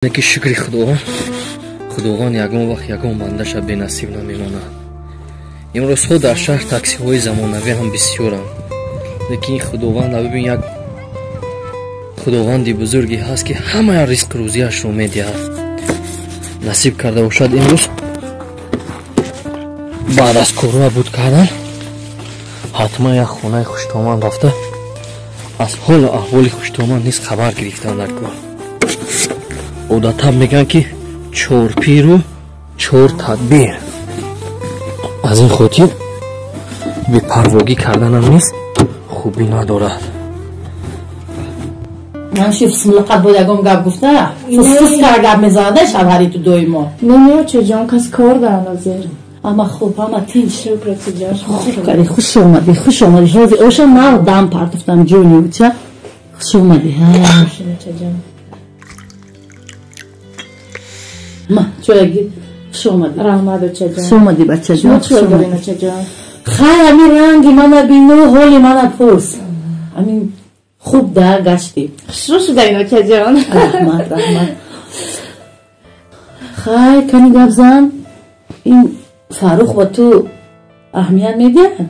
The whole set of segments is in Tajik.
Ки шукри Худованд, Худованд ягон вақт ягон бандаша бенасиб намемонад. Имрӯзҳо дар шаҳр таксиҳои замонавӣ ҳам бисёранд, лекин Худованд, бибин, як Худованди бузурге ҳаст, ки ҳамая ризқу рӯзиашро медиҳад. Насиб карда бошад, имрӯз баъд аз кору буд кардан ҳатман як хонаи хуштоман рафта аз ҳолу аҳволи хуштоман низ хабар гирифтан дар кор. Одатан мегӯянд, ки чор пиру чор тадбир. Аз ин хотир бепарвогӣ карданам низ хубӣ надорад. Ман ши фисмилқат бо ягон гап гуфта, фис кара гап мезанада шавҳари ту доимо. Не, не, очаҷон, кас кор доранд ҳозир. Ама хуб, ама тинч. Шукр, очаҷон. Хуб карди, хуш омадӣ, хуш омадӣ. Ҳозир оша нав дам партофтам, ҷони уча. Хуш омадӣ. Очаҷон. Ма, чоя гир. Хуш омадӣ. Раҳмат, очаҷон. Хуш омадӣ, бачаҷон. Шумо чӣ дорин, очаҷон? Хай, ҳамин ранги мана бино, ҳоли мана пурс. Ҳамин хуб да гаштӣ. Хушрӯ шудаин, очаҷон. Раҳмат, раҳмат. Хай, кани гап зан. Ин Фаррух ба ту аҳамият медиҳад?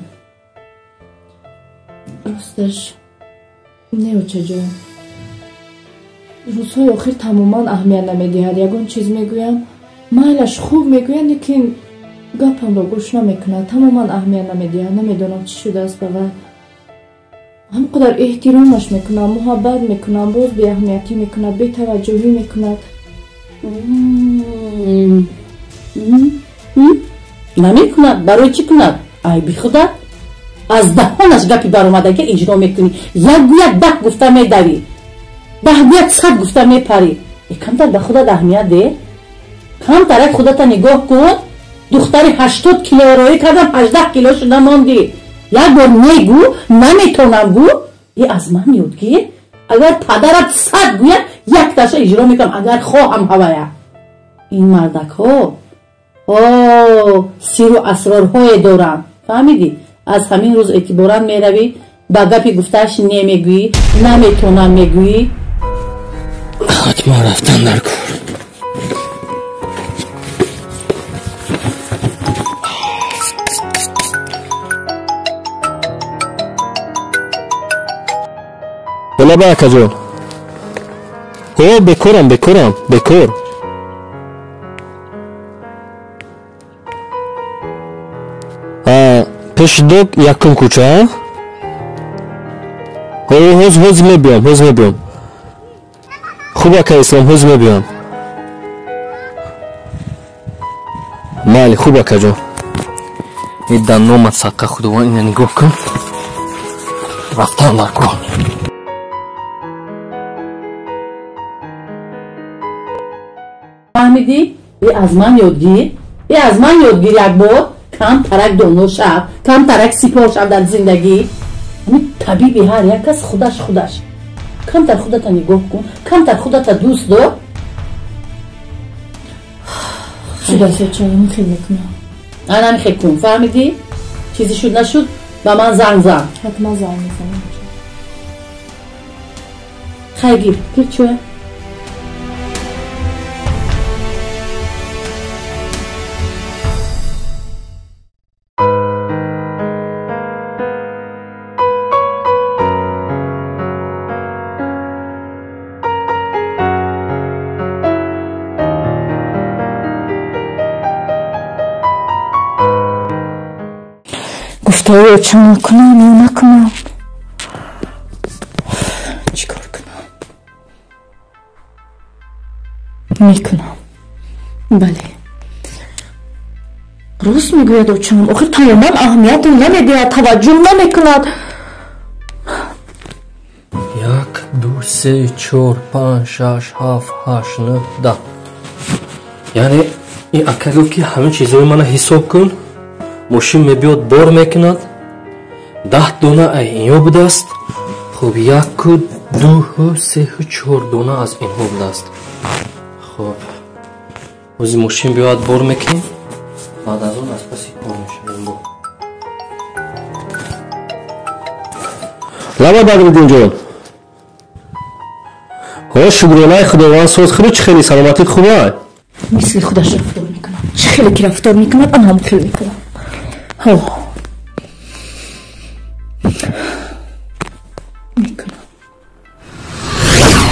Росташ, не, очаҷон. Рӯзҳои охир тамоман аҳамият намедиҳад. Ягон чиз мегӯям, майлаш, хуб мегӯяд, лекин гапамро гӯш намекунад, тамоман аҳамият намедиҳад. Намедонам, чӣ шудааст ба вай. Ҳам қадар эҳтиромаш мекунам, муҳаббат мекунам, боз беаҳамиятӣ мекунад, бетаваҷҷӯҳӣ мекунад. Намекунад, барои чӣ кунад? Айби худа. Аз даҳонаш гапи баромадагӣ иҷро мекунӣ. Як гӯяд, 10 гуфта медавӣ, 10 гӯяд, 100 гуфта мепарӣ. Камтар ба худат аҳамият де, камтарак худата нигоҳ кун. Духтари 80 кило роӣ кардам, 18 кило шуда мондӣ. Як бор негӯ, наметонам гӯ. Е, аз ман ёдгир. Агар падарат 100 гӯяд, якташа иҷро мекунам, агар хоҳам ҳавая. Ин мардакҳо сиру асрорҳое доранд, фаҳмидӣ? Аз ҳамин рӯз эътиборан меравӣ, ба гапи гуфтааш немегӯӣ, наметонам мегӯӣ. Ҳатман рафтан дар кор. Лаба, акаҷон. Ҳо, бекорам, бекорам, бекор. Пеши док, якум кӯча. Ҳо, ҳоз, ҳоз мебиём, ҳоз мебиём. Хуб, ака Ислом, ҳоз мебиём. Майли, хуб, акаҷон. И даномад садқа Худованд, ина нигоҳ кун. Рафтан дар кор. Фаҳмидӣ? Е, аз ман ёдгир, е, аз ман ёдгир. Як бор камтарак доно шав, камтарак сипор шав дар зиндагӣ. Ҳамин табиби ҳар як кас худаш, худаш. Камтар худата нигоҳ кун, камтар худата дӯст дор. Шудааст, очаҷон, хел мекунам. Ана мехел кун, фаҳмидӣ? Чизе шуд нашуд, ба ман занг зан. Ҳатман занг мезанам. Хай, гир, гир чоя. Гуфтаҳои очамон кунам ё накунам? Чӣ кор кунам? Мекунам, бале, рост мегӯяд очам. Охир тамоман аҳамиятам намедиҳад, таваҷҷӯҳ намекунад. Як, ду, се, чор, панҷ, шаш, ҳафт, ҳашт, нӯҳ, 10. Яъне ин ака гуфт, ки ҳамин чизҳои мана ҳисоб кун, мошин мебиёд, бор мекунад. 10 дона ай инҳо будааст. Хуб, яку, дуҳу, сеҳу, чор дона аз инҳо будааст. Хуб, ҳозир мошин биёяд, бор мекунем, баъд аз он аз паси кор мешавем. Бо лаба, Бадриддинҷон. Ҳо. Шукронаи Худованд соз хеле чӣ хеле саломатит хуб? Мисли худаш рафтор мекунад. Чӣ хеле ки рафтор мекунад, ан ҳам хел мекунам. Ҳо. Мекунам.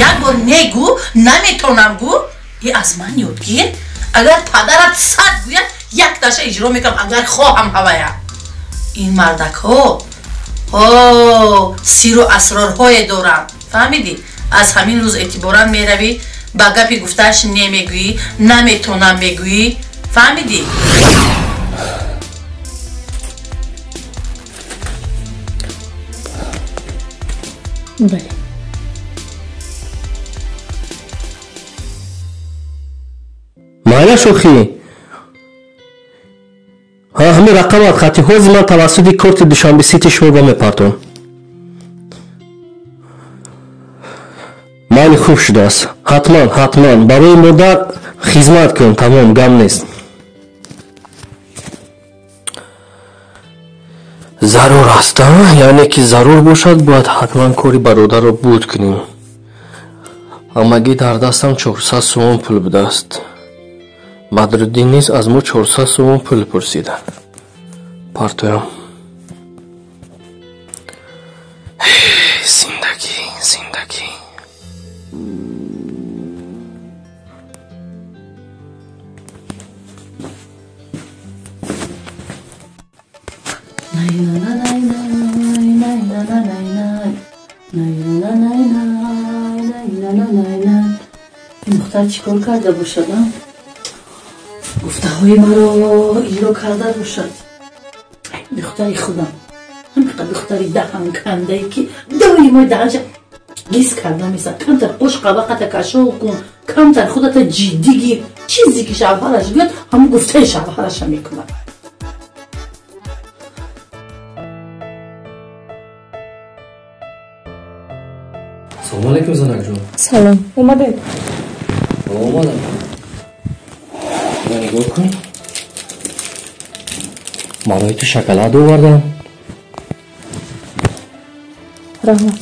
Як бор негу, наметонам гу, и аз ман ёд гир. Агар падарат 100 гӯяд, якташа иҷро мекунам, агар хоҳам ҳавая. Ин мардакҳо сиру асрорҳое доранд. Фаҳмидӣ? Аз ҳамин рӯз эътиборан меравӣ, ба гапи гуфтааш немегӯӣ, наметонам мегӯӣ. Фаҳмидӣ? Бале. Майла шӯхӣ. Ҳа, ҳамин рақамат хати ҳозир ман тавассути корти Душанбе Сити шуморо мепартом. Майли хуб шудааст. Ҳатман, ҳатман барои модар хизмат кун, тамом, гам нест. Зарур аст, яъне ки зарур бошад, бояд ҳатман кори бародарро буд кунем. Ҳамагӣ дар дастам 400 сомон пул будааст. Бадруддин низ аз мо 400 сомон пул пурсида. Партоям. Зиндагӣ, зиндагӣ. Ин духтар чӣ кор карда бошад? Гуфтаҳои маро иҷро карда бошад. Духтари худам, ҳамиқа духтари даҳанкандае ки доимо даҳанша гиз карда месад. Камтар қошқабақата кашол кун, камтар худата ҷиддӣ гир. Чизе ки шавҳараш гӯяд, ҳамон гуфтаи шавҳараша мекунад. Салом алейкум, занакҷон. Салом. Омадед? Омадам. Нигоҳ кун. Барои ту шоколад овардам. Раҳмат.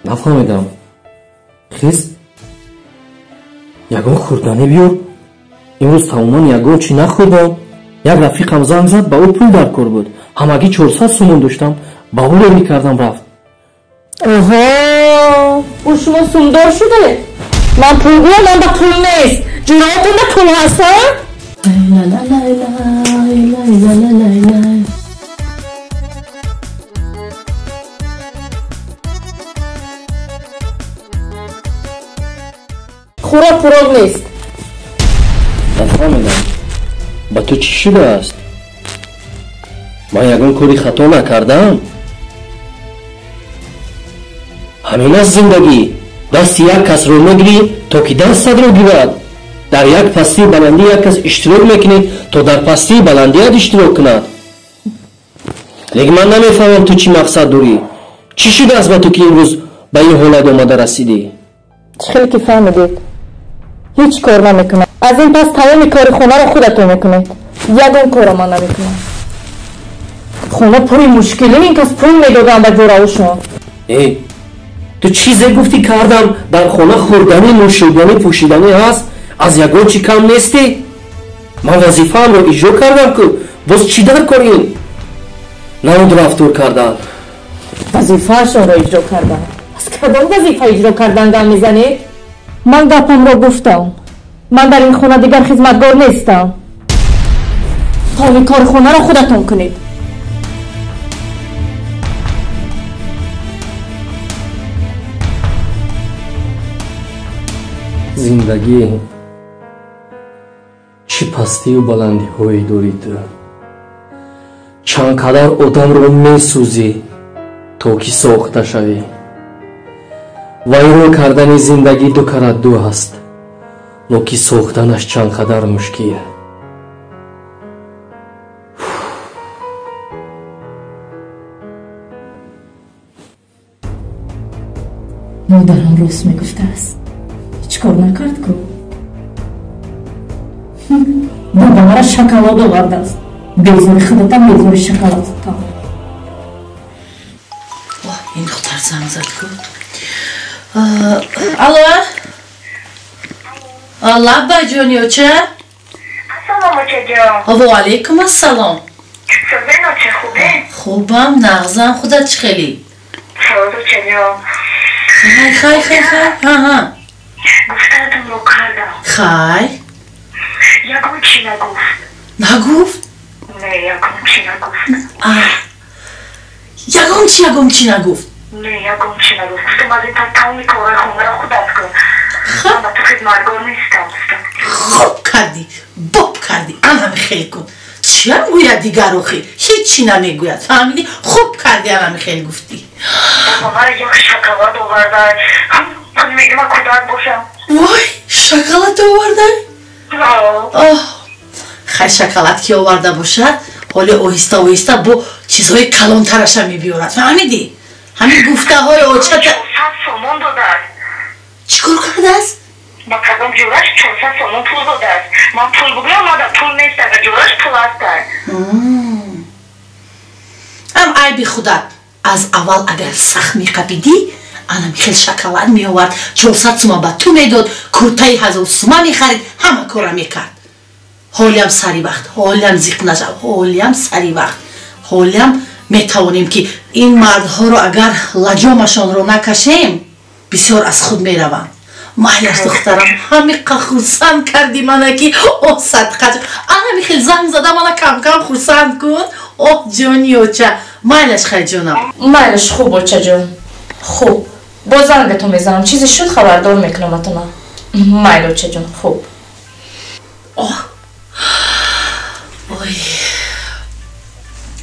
Нафаҳмидам. Хиз, ягон хӯрданӣ биёр. Имрӯз тамоман ягон чӣ нахӯрдам. Як рафиқам занг зад, ба ӯ пул дар кор буд. Ҳамагӣ 400 сомон доштам, ба ӯ роҳӣ кардам, рафт. Оҳо, ӯ шумо сумдор шудед? Ман пул гӯям, ман ба пул нест. Ҷураотонда пул ҳаст, а? Хӯрок пурок нест. Нафаҳмидам. Ба ту чӣ шудааст? Ман ягон кори хато накардам? Ҳамин аст зиндагӣ. Дасти як касро мегирӣ, то ки дастатро гирад. Дар як пастии баландӣ як кас иштирок мекунӣ, то дар пастии баландият иштирок кунад. Лекин ман намефаҳмам ту чӣ мақсад дорӣ. Чӣ шудааст ба ту ки имрӯз ба ин ҳолат омада расидӣ? Чӣ хеле ки фаҳмидед, ҳеҷ кор намекунам. Аз ин пас тамоми кори хонаро худатон мекунед. Ягон корро ман намекунам. Хона пури мушкилӣ, ин кас пул медодам ба ҷораушон. Э, ту чизе гуфтӣ кардам, дар хона хӯрданӣ, нӯшиданӣ, пӯшиданӣ ҳаст, аз ягон чӣ кам нестӣ? Ман вазифаамро иҷро кардам ку, боз чӣ дар кор ин намуд рафтор кардан? Вазифаашонро иҷро кардан. Аз кадом вазифа иҷро кардан гап мезанед? Ман гапамро гуфтам. Ман дар ин хона дигар хизматгор нестам. Тамоми кори хонаро худатон кунед. Зиндагӣ чӣ пастию баландиҳое дорӣ ту. Чанд қадар одамро месӯзӣ, то ки сохта шавӣ. Вайрон кардани зиндагӣ ду карат ду ҳаст, локи сохтанаш чанд қадар мушкил. Модарам рост мегуфтааст. Ҳеҷ кор накард ку. Бобамара шоколад овардааст. Безори худатам, безори шоколадатам. Ин духтар занг зад ку. Алло? Лаббай ҷони оча? Ассалом очаҷон. Ва алайкум ассалом. Созен оча, хубе? Хубам, нағзам, худат чӣ хелӣ? Соз очаҷон. Хай, хай, хай, хай. Ҳа. Гуфтаатонро кардам. Хай. Ягон чӣ нагуфт. Нагуфт? Не, ягон чӣ нагуфт. Ягон чӣ, ягон чӣ нагуфт? Не, ягон чӣ нагуфт. Гуфтам аз ин пас тамоми корҳои хонаро худат кун. Ман ба ту хидматгор нестам, гуфтам. Хуб кардӣ, боб кардӣ, анами хел кун. Чиам гӯяд дигар охи? Ҳеҷ чӣ намегӯяд, фаҳмидӣ? Хуб кардӣ, анами хел гуфтӣ. Мара як шоколад овардай. Мегӯям кӯдак бошам. Вой, шоколад овардай? Оҳ, хай, шоколад ки оварда бошад, ҳоле оҳиста оҳиста бо чизҳои калонтараша мебиёрад, фаҳмидӣ? Ҳамин гуфтаҳои очата. 400 сомон додааст. Чӣ кор кардааст? Ба кадом ҷураш 400 сомон пул додааст? Ман пул бигӯям, мада пул нест, ага ҷураш пул аста. Ам айби худат. Аз аввал агар сахт меқапидӣ, анам хел шоколад меовард, 400 сума ба ту медод, куртаи 1000 сума мехарид, ҳама кора мекард. Ҳолиам сари вақт, ҳолиам зиқ нашав, ҳолиам сари вақт, ҳолиам метавонем ки ин мардҳоро агар лаҷомашонро накашем, бисёр аз худ мераванд. Майлаш, духтарам, ҳамиқа хурсанд кардӣ мана ки, оҳ, садқа, анами хел занг зада мана камкам хурсанд кун. Оҳ, ҷони оча, майлаш, хай, ҷонам. Майлаш, хуб, очаҷон, хуб, боз зангатон мезанам, чизе шуд хабардор мекунам атона. Майли, очаҷон, хуб. Оҳ, ой,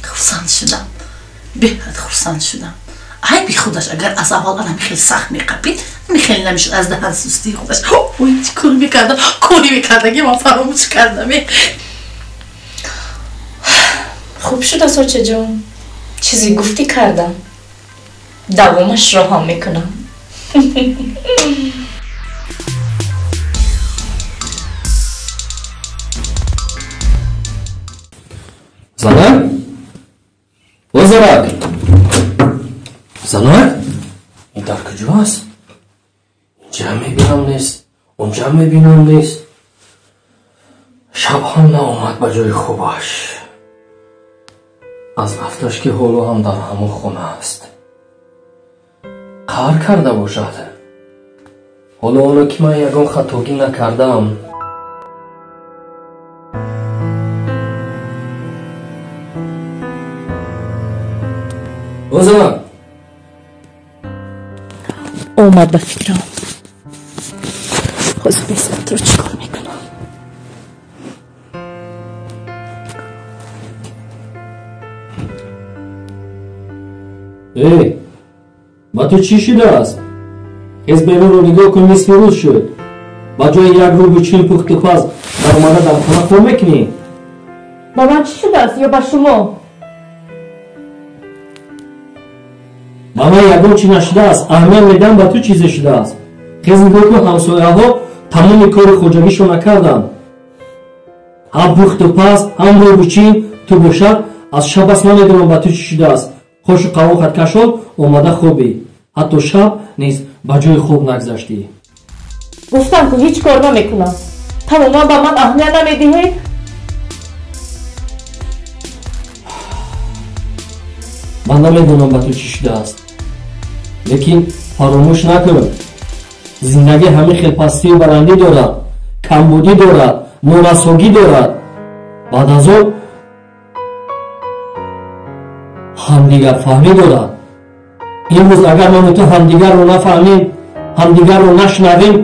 хурсанд шудам, беҳад хурсанд шудам. Айби худаш, агар аз аввал анами хел сахт меқапид, ами хеле намешуд. Аз даҳан сустии худаш. Ой, чӣ кор мекардам, коре мекардаги ман фаромӯш кардам. Хуб шудааст, очаҷон, чизе гуфтӣ кардам, давомашро ҳам мекунам. Занак? О, занак! Занак? Ин дар куҷо аст? Инҷа мебинам нест, онҷа мебинам нест. Шаб ҳам наомад ба ҷои хубаш. Аз рафташ ки ҳоло ҳам дар ҳамон хона аст. Қаҳр карда бошад. Ҳоло оно ки ман ягон хатогӣ накардаам. О, занак! Омад ба фикрам. Ҳозир бесатро чӣ кор мекунам? Эй, ба ту чӣ шудааст? Хез, берунро нигоҳ кун, нисфи рӯз шуд. Ба ҷои як рӯбу чил пухту паз даромада дар хона кор мекунӣ? Ба ман чӣ шудааст ё ба шумо? Ба ман ягон чӣ нашудааст, аҳамият медиҳам, ба ту чизе шудааст. Хез, нигоҳ кун, ҳамсояҳо тамоми кори хоҷагишо накарданд, ҳам пухту паз, ҳам рӯбу чин. Ту бошад, аз шаб аст, намедонам ба ту чӣ шудааст, хошу қавохат кашол омада хобӣ, ҳатто шаб низ ба ҷои хоб нагузаштӣ. Гуфтам ку, ҳеҷ кор намекунам. Тамоман ба ман аҳамият намедиҳед. Ман намедонам ба ту чӣ шудааст, лекин фаромӯш накун, зиндагӣ ҳамин хел пастию баландӣ дорад, камбудӣ дорад, норасогӣ дорад. Баъд аз он ҳамдигарфаҳмӣ дорад. Имрӯз агар ману ту ҳамдигарро нафаҳмем, ҳамдигарро нашунавем,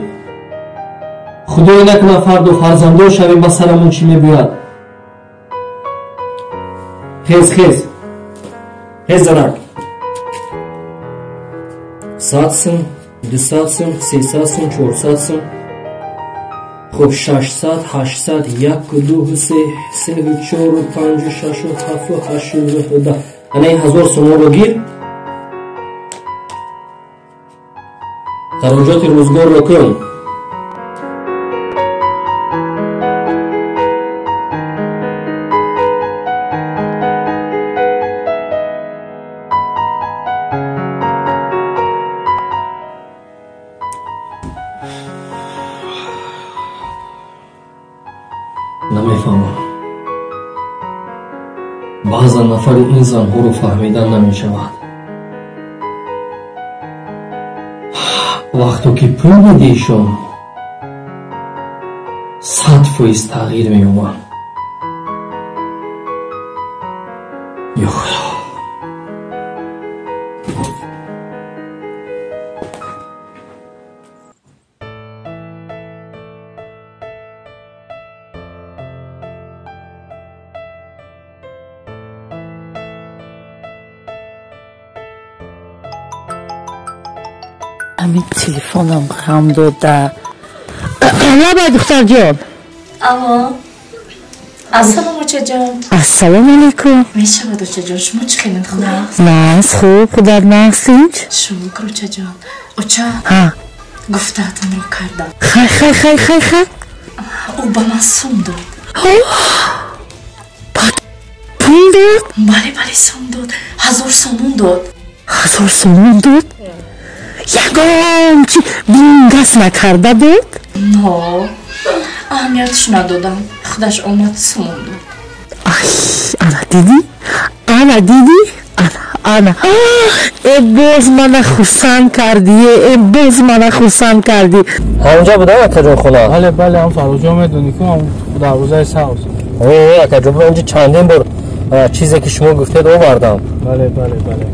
худое накунад, фардо фарзанддор шавем, ба сарамон чӣ мебояд? Хез, хез, хез, занак. 100 сум, 200 сум, 300 сум, 400 сум, хуб, 600, 800, яку, дуҳу, се, сеҳу, чору, панҷу, шашу, ҳафту, ҳашту, нӯҳу, даҳ. Ана ин 1000 сомонро гир, хароҷоти рӯзгорро кун. Нафари ин занҳоро фаҳмидан намешавад. Вақто ки пул медиҳишон, 100% тағйир меёбанд. Ё Худо! Ҳамин телефонам ғам дода. Лабай, духтарҷон. Алло. Ассалом, очаҷон. Ассалому алайкум. Мешавад, очаҷон, шумо чӣ хелед, хуб? Нағз, хуб, худат нағз, тинч? Шукр, очаҷон. Оча, гуфтаатонро кардам. Хай, хай, хай, хай, хай. Ӯ ба ман сум дод. Пул дод? Бале, бале, сум дод. 1000 сомон дод. 1000 сомон дод? Ягон чи бингас накарда буд? Но, аҳамиятш надодам. Худаш омад, сумон дод. Ай, ана дидӣ? Ана дидӣ? Ана, ана. Э, боз мана хурсанд кардӣ, э, боз мана хурсанд кардӣ. Ҳамонҷа будам, акаҷон, хона? Бале, бале, ҳам Фаррухҷон, медонӣ ку, ҳам дарвозаи сабз. О, акаҷон, ман инҷа чандин бор чизе ки шумо гуфтед овардам. Бале, бале, бале.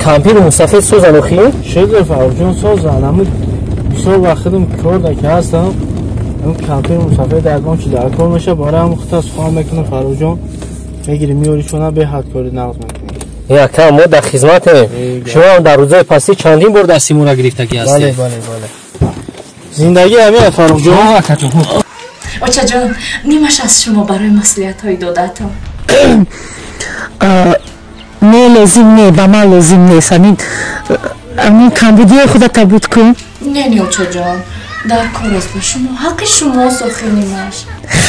Кампиру мусафед созан охи? Шукр, Фаррухҷон, созан. Ҳамин бисёр вақт худам корда ки ҳастам, ҳамин кампиру мусафед ягон чи дар кор меша, барои ҳам худ сухан мекунам, Фаррухҷон, мегирӣ меёри, шуна беҳад кори нағз мекунӣ. Ака, мо дар хизматем. Шумо ҳам дар рӯзои пастӣ чандин бор дасти моро гирифтагӣ ҳастед. Бале, бале, бале. Зиндагӣ ҳамин, Фаррухҷон. Акаҷон. Очаҷон, нимаш аз шумо барои маслиҳатҳои додаатон. Не, лозим не, ба ман лозим нест. Ҳамин камбудиҳои худата буд кун. Не, не, очаҷон, дар кор аст ба шумо, ҳаққи шумост охир нимаш.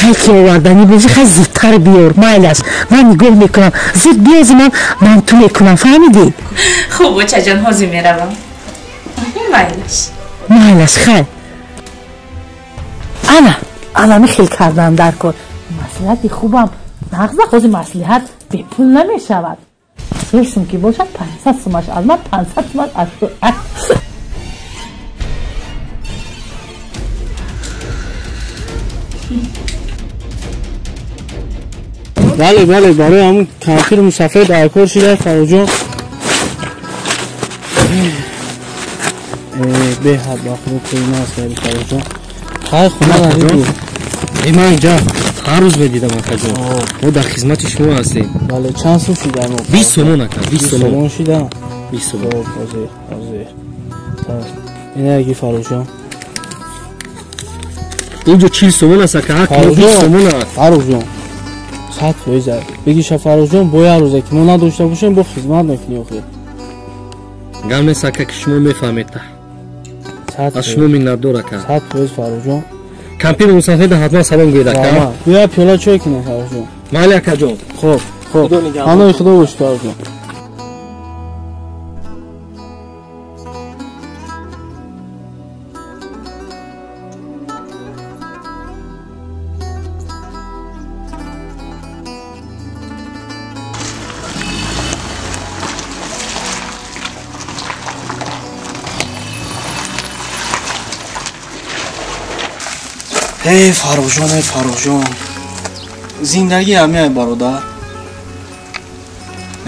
Хай, ки оварданӣ бошӣ, хай, зудтар биёр, майлаш, ман нигоҳ мекунам. Зуд биёзи, ман манту мекунам, фаҳмидӣ? Хуб, очаҷон, ҳозир меравам. Майлаш. Майлаш, хай. Ана, ана михел кардан дар кор. Маслиҳати хубам нағза, ҳозир маслиҳат бепул намешавад. 100 сум ки бошад, 500 сумаш аз ман, 500 сумаш аз ту. Бале, бале, барои ҳамун кампири мусафед дар кор шуда, Фаррухҷон. Беҳад ба худо кӯина аст, Фаррухҷон. Хай, хона надидӣ? Э, ман инҷа ҳар рӯз медидам, акаҷон. Мо дар хизмати шумо ҳастем. Бале, чанд сум шуда? 20 сомон, ака, 20 сомон. Сомон шуда? 20 сомон. Хоб, ҳозир, ҳозир. Ина Фаррухҷон. Инҷо 40 сомон аст, ака, ҳақ 20 сомон аст. Фаррухҷон, 100%. Бигиша, Фаррухҷон, бо як рӯзе ки мо надошта бошем, бо хизмат мекунӣ охир. Гап нест, ака, ки шумо мефаҳмед. Аз шумо миннатдор, ака. 100%, Фаррухҷон. Кампири мусафеда ҳатман салом гӯед, ака. Бия, пиёла чой кунем, Фаррухҷон. Майли, акаҷон. Хуб, хуб, паноҳи худо бошед, Фаррухҷон. Эй, Фаррухҷон, эй, Фаррухҷон, зиндагӣ ҳамяй, бародар.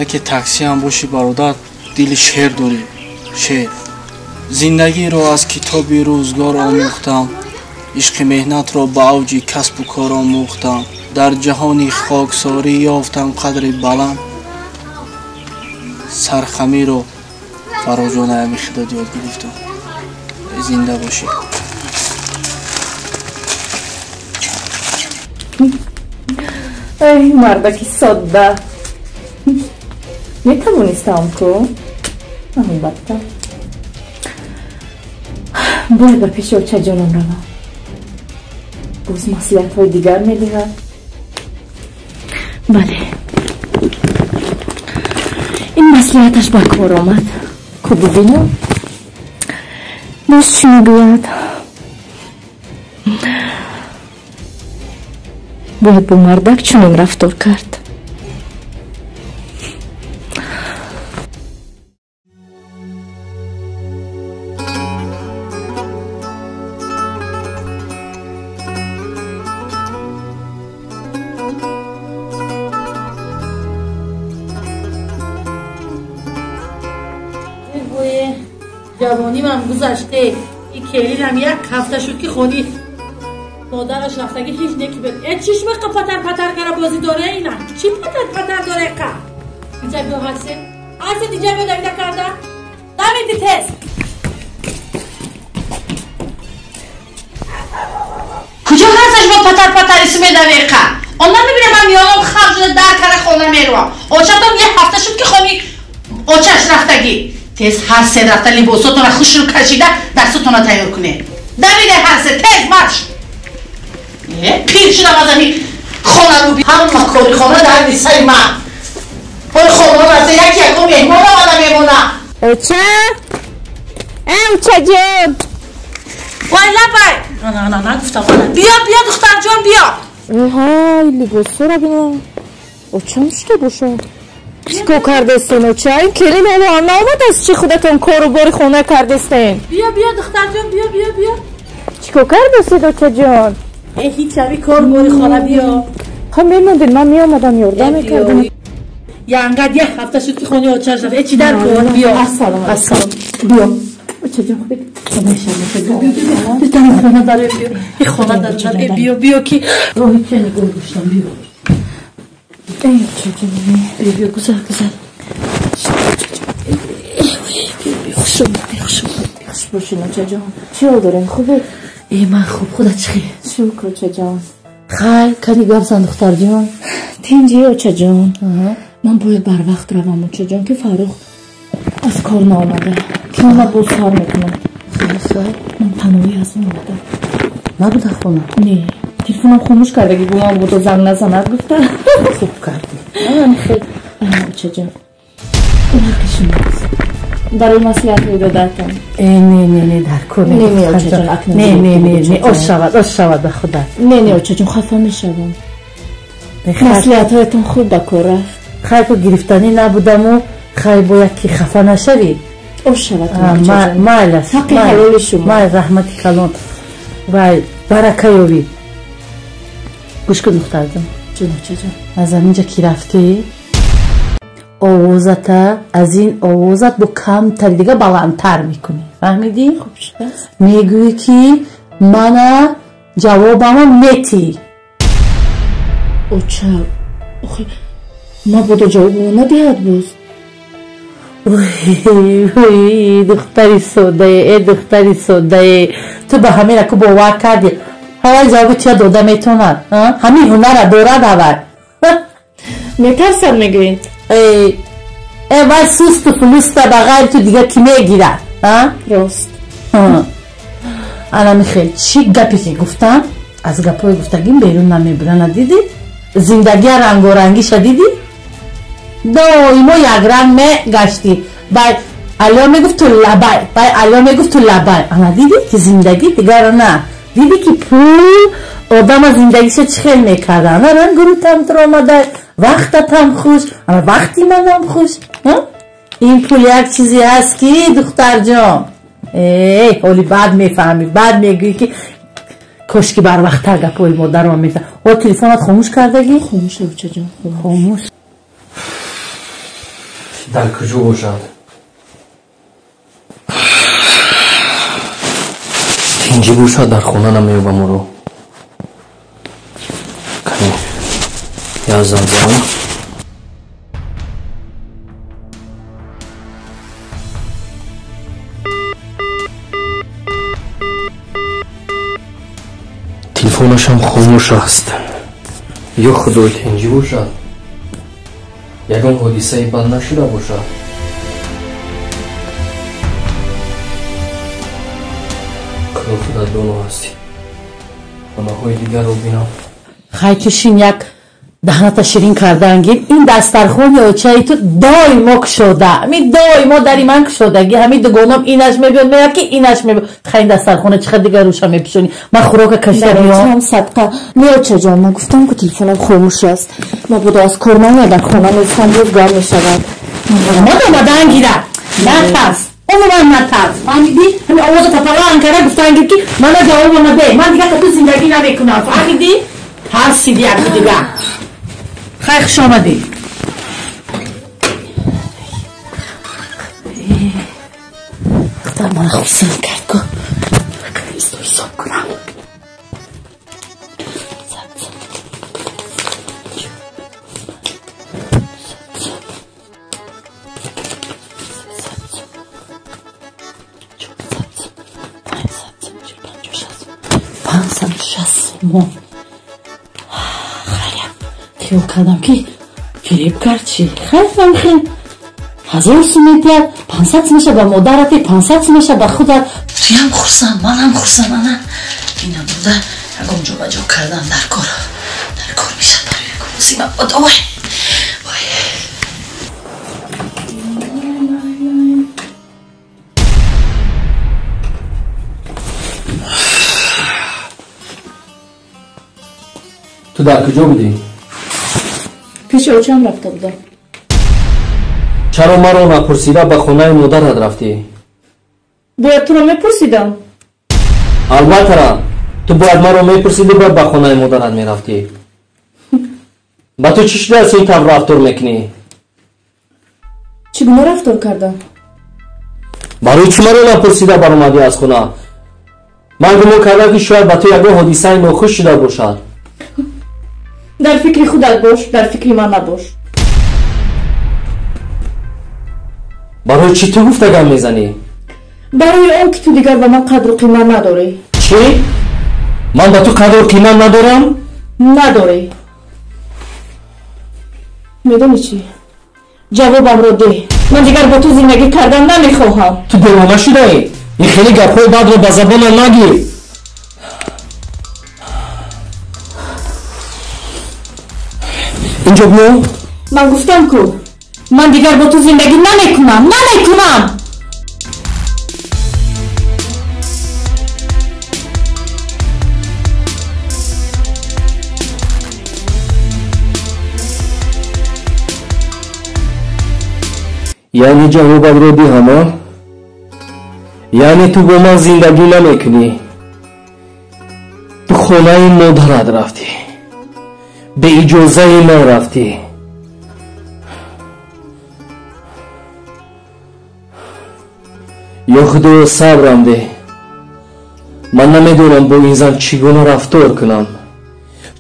Яке таксиам бошӣ, бародар, дили шер дорӣ, шер. Зиндагиро аз китоби рӯзгор омӯхтам, ишқи меҳнатро ба авҷи касбу кор омӯхтам, дар ҷаҳони хоксорӣ ёфтам қадри баланд, сархамиро, Фаррухҷон, ами худат ёд гирифтам. Зинда бошӣ. Ай, мардаки содда, метавонистам ку, албатта. Бояд ба пеши очаҷонам равам, боз маслиҳатҳои дигар медиҳад. Бале, ин маслиҳаташ ба кор омад. Ку бибинам, боз чӣ мегӯяд. Бояд бо мардак чунин рафтор кард. Ҷавонимам гузаште. И келинам як ҳафта шуд ки хони модараш рафтагӣ ҳеҷ неки бед. Э чишма қа патар патар кара бозӣ доре ина? Чӣ патар патар доре қа? Иҷа биё ҳарсе. Ҳарсе диҷа биё давида карда. Давиди тез. Куҷо ҳарсаш бо патар патар исм медаве қа? Он намебинам ман миёнам хав шуда дар кара хона меравам. Очатон як ҳафта шуд ки хони очаш рафтагӣ. Тез ҳар се рафта либосотонро хушрӯ кашида дастотонро тайёр кунед. Давиде ҳар се тез марш. Пир шудам аз ҳамин хона руби. Ҳама кори хона дар сари ман. Ой хона рафта як ягон меҳмон омада мемонад. Оча? Э очаҷон. Вай лабай. На на нагуфтам. Биё биё духтарҷон биё. Ҳай либосҳоро бинам. Очам шуда бошад. Чӣ кор кардастен оча? Ин келин ҳоло ҳам наомадааст, чӣ худатон кору бори хона кардастен? Биё биё духтарҷон биё биё биё. Чӣ кор кардастед очаҷон? Э ҳеҷ ҳами кор бори хона биё. Ха мемондед, ман меомадам ёрдам мекардам. Янгад як ҳафта шуд ки хони очаш рафт. Э чӣ дар кор биё. Ассалом ассалом. Биё. Очаҷон хубед? Мешавад. Хона даре биё. Э хона даре биё биё ки роҳи ча нигоҳ доштам биё. Эй очаҷон. Биё гузар гузар. Биё хуш омадӣ хуш омадӣ. Хуш бошед очаҷон. Чӣ ҳол дорем хубед? Э ман хуб худат чӣ хел? Шукр очаҷон. Хайр кани гап зан духтарҷон. Тинҷӣ очаҷон. Ман бояд барвақт равам очаҷон ки Фаррух аз кор наомада. Ки омад боз сар мекунад. Ман танҳоӣ аз он омадам. Набуда хона? Не. Телефонам хомӯш кардагӣ гумон буду занг назанад гуфта. Хуб кардӣ. Очаҷон. Ин ҳаққи шумост. Барои маслиҳатҳои додаатон. Э не не не дар кор не. Не очаҷон акнун. Не не не не ош шавад ош шавад ба худат. Не не очаҷон хафа мешавам. Маслиҳатҳоятон хуб ба кор рафт. Хайр ку гирифтанӣ набудаму хайр бояд ки хафа нашавӣ. Ош шавад майлаш. Ҳаққи ҳалоли шумо. Май раҳмати калон. Вай барака ёбӣ. Гӯш кун духтарҷон. Ҷон очаҷон. Аз ҳаминҷа ки рафтӣ овозата аз ин овозат бо камтари дига баландтар мекунӣ. Фаҳмидӣ? Хуб шудааст. Мегӯӣ ки мана ҷавобамо метӣ. Оча, охи мабодо ҷавобро надиҳад боз. Ой, духтари соддае, э духтари соддае. Ту ба ҳамин ку бовар кардӣ. Ҳавай ҷавоби туя дода метавонад. Ҳамин ҳунара дорад ҳавай. Метарсад мегӯед? Э вай сусту фулуста ба ғайри ту дига кӣ мегирад? Рост. Ана михел, чӣ гапе ки гуфтам, аз гапҳои гуфтагим берун намебурам, надидӣ? Зиндагия рангорангиша дидӣ? Доимо якранг мегаштӣ. Бай алё мегуфт ту лабай, бай алё мегуфт ту лабай. Ана дидӣ ки зиндагӣ дигарро на. Дидӣ ки пул одама зиндагиша чӣ хел мекарда. Ана рангурутам туро омада, вақтатам хуш, ана вақти манам хуш. Ин пул як чизе ҳаст ки духтарҷон. Эй, ҳоли баъд мефаҳмӣ, баъд мегӯӣ ки кошки барвақттар гапҳои модарро мефаҳм. О телефонат хомӯш кардагӣ? Хомӯш очаҷон, хомӯш. Дар куҷо бошад? Тинҷӣ бошад дар хона намеёбам ӯро. Кани як занг занам. Телефонашам хомӯш аст. Ё худои тинҷӣ бошад. Ягон ҳодисаи бад нашуда бошад. Худо худат доно ҳастӣ. Хонаҳои дигарро бинам. Хай ту шин як даҳната ширин кардан гир. Ин дастархони очаи ту доимо кушода. Ҳамин доимо дари ман кушодагӣ. Ҳамин дугонам инаш мебиёд, меяд ки инаш мебиёд. Хай ин дастархона чӣ қадр дигар рӯша мепӯшонӣ. Ман хӯрока кашида меоям. Садқа. Не очаҷон, ман гуфтам ку телефонам хомӯш аст. Мабодо аз кор наояд, дар хона нестам, боз гап мешавад. Омад омадан гирад. Натарс. Умуман натарс. Фаҳмидӣ? Ҳамин овоза тапалан карда гуфтан гир ки мана ҷавобо наде. Ман дигар ту зиндагӣ намекунам. Фаҳмидӣ? Тарсиди яку дигар. Хай хуш омадӣ. Қадар мана хурсанд кард ку. Исто ҳисоб кунам. 560 сомон. Хайр, хиёл кардам, ки фиреб кард чӣ. Хайр, фамхел 1000 сум медиҳад, 500 сумаша ба модарате, 500 сумаша ба худат. Туям хурсанд, манам хурсанд. Ана ина бурда ягон ҷо ба ҷо кардан дар кор, дар кор мешад барои ягон мусибат. Ой, ой. Ту дар куҷо будӣ? Пеши очам рафта будам. Чаро маро напурсида ба хонаи модарат рафтӣ? Бояд туро мепурсидам? Албатта, ту бояд маро мепурсидӣ, бояд ба хонаи модарат мерафтӣ. Ба ту чӣ шудааст, ин тавр рафтор мекунӣ? Чӣ гуна рафтор кардам? Барои чӣ маро напурсида баромадӣ аз хона? Ман гумон кардам, ки шояд ба ту ягон ҳодисаи нохуш шуда бошад. Дар фикри худат бош, дар фикри ман набош. Барои чӣ ту гуфта гап мезанӣ? Барои он ки ту дигар ба ман қадру қимат надорӣ. Чӣ? Ман ба ту қадру қимат надорам? Надорӣ. Медонӣ чӣ? Ҷавобамро деҳ. Ман дигар бо ту зиндагӣ кардан намехоҳам. Ту девона шудаӣ? Ин хеле гапҳои бадро ба забонам нагир. Инҷо биё. Ман гуфтам ку, ман дигар бо ту зиндагӣ намекунам, намекунам. Яъне ҷавобатро диҳама? Яъне ту бо ман зиндагӣ намекунӣ? Ту хонаи модарат рафтӣ, беиҷозаи ман рафтӣ. Ё Худоё, сабрам деҳ. Ман намедонам, бо ин зан чӣ гуна рафтор кунам.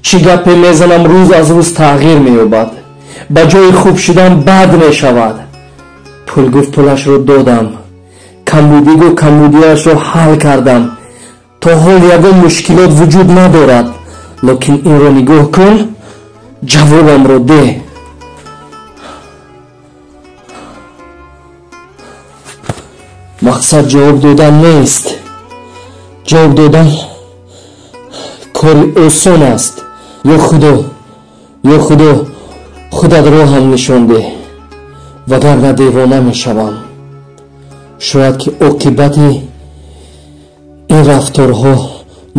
Чӣ гапе мезанам, рӯз аз рӯз тағйир меёбад, ба ҷои хуб шудан бад мешавад. Пул гуфт, пулашро додам, камбудӣ гуфт, камбудиашро ҳал кардам. То ҳол ягон мушкилот вуҷуд надорад, лекин инро нигоҳ кун. Ҷавобамро деҳ. Мақсад ҷавоб додан нест. Ҷавоб додан кори осон аст. Ё Худо, ё Худо, худат роҳам нишон деҳ, вагарна девона мешавам. Шояд ки оқибати ин рафторҳо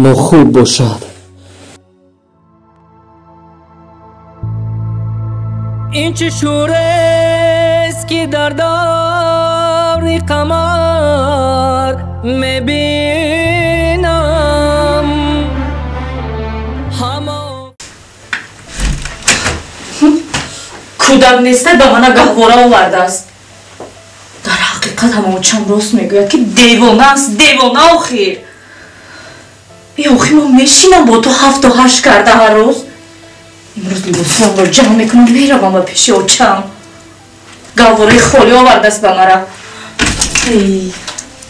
нохуб бошад. Ин чӣ шӯрест, ки дар даври қамар мебинам? Ҳама Кӯдак неста, ба мана гаҳвора овардааст. Дар ҳақиқат ҳама очам рост мегӯяд, ки девона аст, девона. Охир е, охир, ман мешинам бо ту ҳафту ҳашт карда ҳар рӯз. Имрӯз либосҳоамро ҷамъ мекунам, меравам ба пеши очам. Гаҳвораи холӣ овардааст ба мара.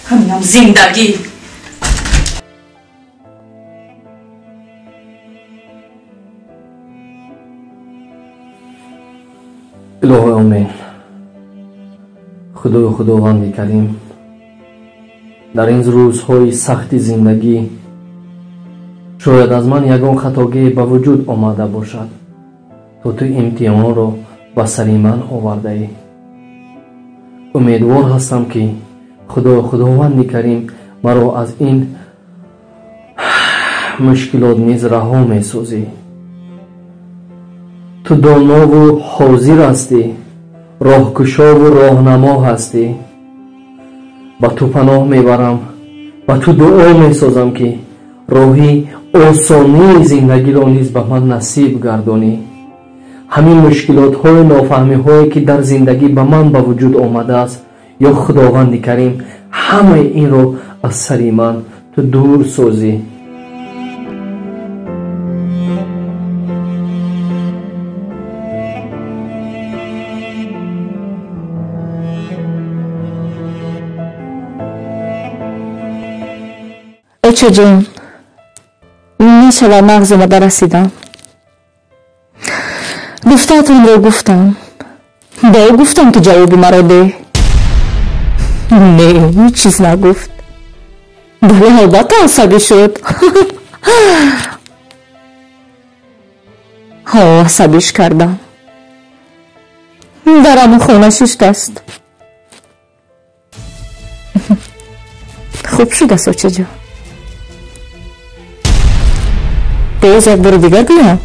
Ҳаминам зиндагӣ. Илоҳи омин. Худою Худованди Карим, дар ин рӯзҳои сахти зиндагӣ шояд аз ман ягон хатогие ба вуҷуд омада бошад, то ту имтиҳонро ба сари ман овардаӣ. Умедвор ҳастам, ки Худою Худованди Карим маро аз ин мушкилот низ раҳо месозӣ. Ту донову ҳозир ҳастӣ, роҳкушову роҳнамо ҳастӣ. Ба ту паноҳ мебарам, ба ту дуо месозам, ки роҳи осонии зиндагиро низ ба ман насиб гардонӣ. Ҳамин мушкилотҳою нофаҳмиҳое, ки дар зиндагӣ ба ман ба вуҷуд омадааст, ё Худованди Карим, Ҳамаи инро аз сари ман ту дур созӣ. Очаҷон, мешавад мағз омада расидам. Гуфтаатонро гуфтам. Ба ӯ гуфтам, ки ҷавоби маро деҳ. Не, ҳеҷ чиз нагуфт. Бале, албатта асабӣ шуд. Ҳо, асабиш кардам. Дар ҳамон хона шиштааст. Хуб шудааст, очаҷон. Боз як бори дигар гӯям?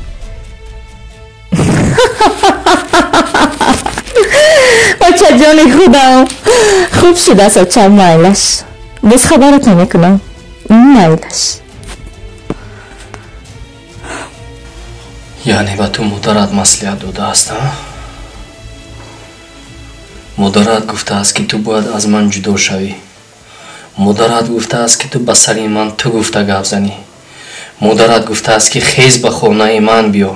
Очаҷони худам, хуб шудааст, оча, майлаш. Боз хабарат намекунам. Майлаш. Яъне ба ту модарат маслиҳат додааст, а? Модарат гуфтааст, ки ту бояд аз ман ҷудо шавӣ. Модарат гуфтааст, ки ту ба сари ман ту гуфта гап занӣ. Модарат гуфтааст, ки хез ба хонаи ман биё.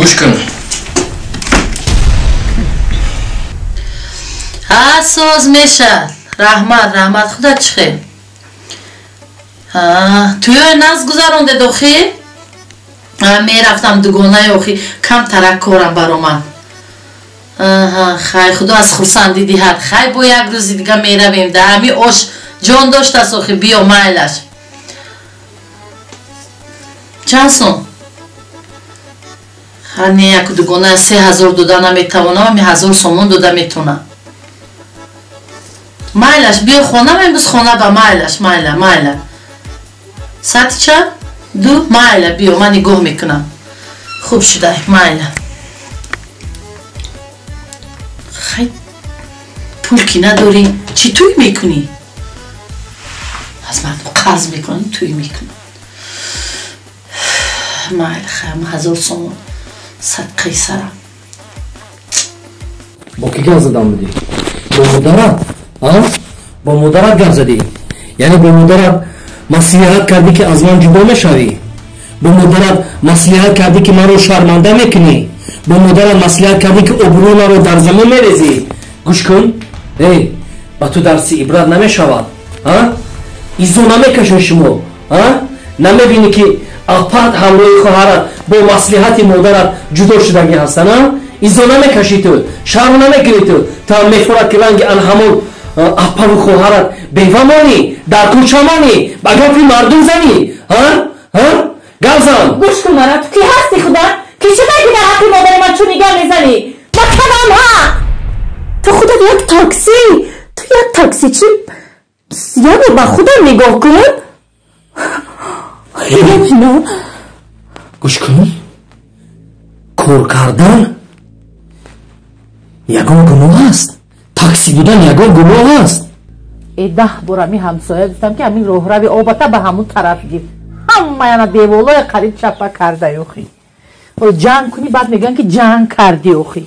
Гӯш кун. Ҳа, соз мешад. Раҳмат, раҳмат, худат чӣ хел? Тӯёи наз гузарондед охи? Мерафтам дугонаи охи, камтарак корам баромад. Хай, худо аз хурсандӣ диҳад. Хай, бо як рӯзи дига меравем. Да ҳами ош ҷон доштааст охи, биё, майлаш. Чанд сум? Не, як дугона 3000 дода наметавонам, ами 1000 сомон дода метавонам. Майлаш, биё хона, имрӯз хона ба майлаш, майла, майла. Саати чанд? 2, майла, биё, ман нигоҳ мекунам. Хуб шудай, майла. Хай, пул ки надорӣ, чӣ тӯй мекунӣ? Аз мардум қарз мекунам, тӯй мекунам. Майла, хай, 1000 сомон садқаи сарам. Бо кӣ гап задам будӣ? Бо модарат? Бо модарат гап задӣ? Яъне бо модарат маслиҳат кардӣ, ки аз ман ҷудо мешавӣ? Бо модарат маслиҳат кардӣ, ки маро шарманда мекунӣ? Бо модарат маслиҳат кардӣ, ки обрӯи маро дар замин мерезӣ? Гӯш кун, эй, ба ту дарси ибрат намешавад? Изо намекашед шумо? Намебинӣ, ки апат ҳамроҳи хоҳарат бо маслиҳати модарат ҷудо шудагӣ ҳастанд? Изо намекашӣ ту, шарм намекунӣ ту? Ту ҳам мефорад, ки ранги ан ҳамон апаву хоҳарат бева монӣ, дар кӯча монӣ, ба гапи мардум занӣ? Гап зан. Гӯш кун мара, ту кӣ ҳасти худа? Кӣ шудай, ки дар ҳаққи модари ман чун нигоҳ мезанӣ? Ба кадом ҳақ? Ту худат як такси, ту як таксичи, яъне ба худам нигоҳ кун. Гӯш кун, кор кардан ягон гуноҳ аст? Такси будан ягон гуноҳ аст? Э, 10 бор ами ҳамсоя гуфтам, ки ҳамин роҳрави обата ба ҳамун тараф гир. Ҳамаяна деволоя қариб чапа кардай охи. Ҷанг кунӣ, баъд мегӯянд, ки ҷанг кардӣ охи.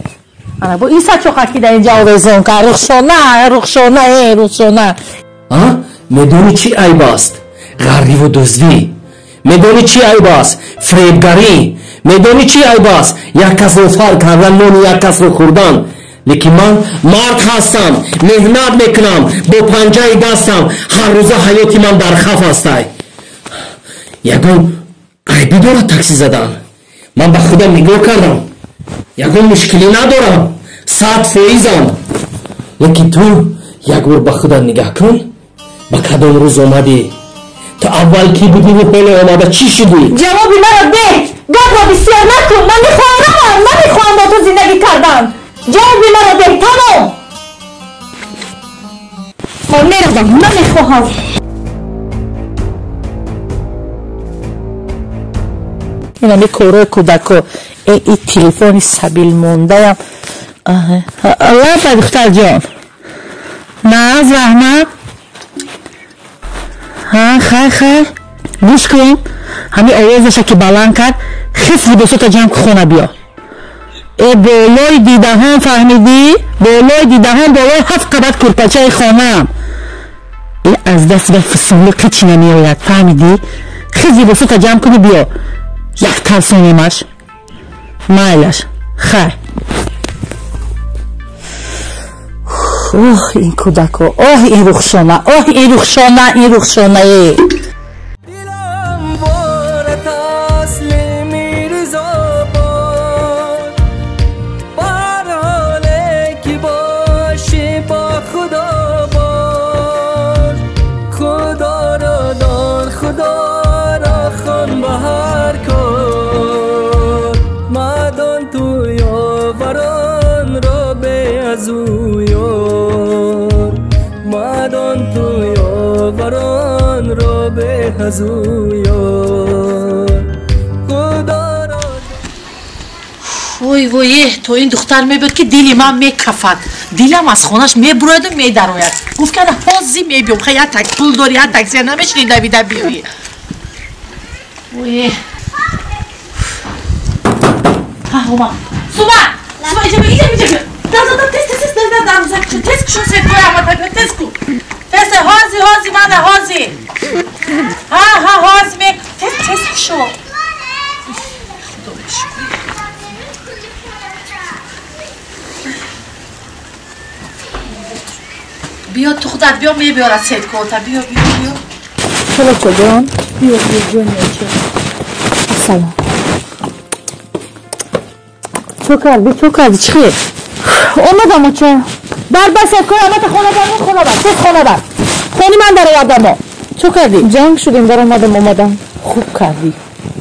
Ана бо иса чоқа ки дар инҷа овезон кард. Рухшона, Рухшона, э, Рухшона. Медонӣ чӣ айб аст? Ғарриву дуздӣ. Медонӣ чӣ айб аст? Фиребгарӣ. Медонӣ чӣ айб аст? Як касро фар кардан, нони як касро хӯрдан. Лекин ман мард ҳастам, меҳнат мекунам, бо панҷаи дастам. Ҳар рӯза ҳаёти ман дар хаф ҳастай. Ягон айбӣ дорад такси задан? Ман ба худам нигоҳ кардам, ягон мушкилӣ надорам, 100%-ам. Лекин ту як бор ба худат нигаҳ кун, ба кадом рӯз омадӣ? Ту аввал кӣ будиву ҳоло омада чӣ шудӣ? Ҷавоби маро деҳ, гапро бисёр накун. Ман мехоҳам равам, намехоҳам бо ту зиндагӣ кардан. Ҷавоби маро деҳ, тамом. Ман меравам, намехоҳам. Инами корҳои кӯдако. Э, и телефони сабил мондаям. Лапа, духтарҷон. Наз, раҳмат. Ҳа, хай, хай. Гӯш кун. Ҳамин овозаша ки баланд кард, хис либосота ҷамъ ку, хона биё. Э болои дидаҳон, фаҳмидӣ? Болои дидаҳон, болои 7 қабат курпачаи хонаам. Э аз даст ва фусунлӣ қичи намеояд, фаҳмидӣ? Хис либосота ҷамъ кунӣ биё. Як тарсонемаш. Майлаш. Хай. Оҳ ин кӯдако, оҳ ин рухшона, оҳ ин рухшона, ин рухшонае. Вой вой, то ин духтар мебиёд ки дили ман мекафад. Дилам аз хонаш мебурояду медарояд. Гуфт ки ана ҳозир мебиём. Хай як так пул дори, як таксия намешини давида биёӣ. Вой. Ҳа, омад. Сума! Сума, иҷа биё, иҷа, иҷа биё. Дар, дар, тез, тез, тез, дар, дар, дар, тез кушон сетоя омад, тез ку. Тез, ҳозир, ҳозир, мана, ҳозир. Ҳа, ҳа, ҳозир мек, тез, тез кушо. Худо шукр. Биё ту худат биё, мебиёрад сеткота. Биё, биё, биё. Чала чоҷон? Биё, биё, ҷони оча. Ассалом. Чо кардӣ, чо кардӣ, чӣ хел? Омадам оча. Дар бар сеткои омада хона бар, хона бар, тез хона бар. Хони ман даровардам мо. Чо кардӣ? Ҷанг шудем, даромадам, омадам. Хуб кардӣ.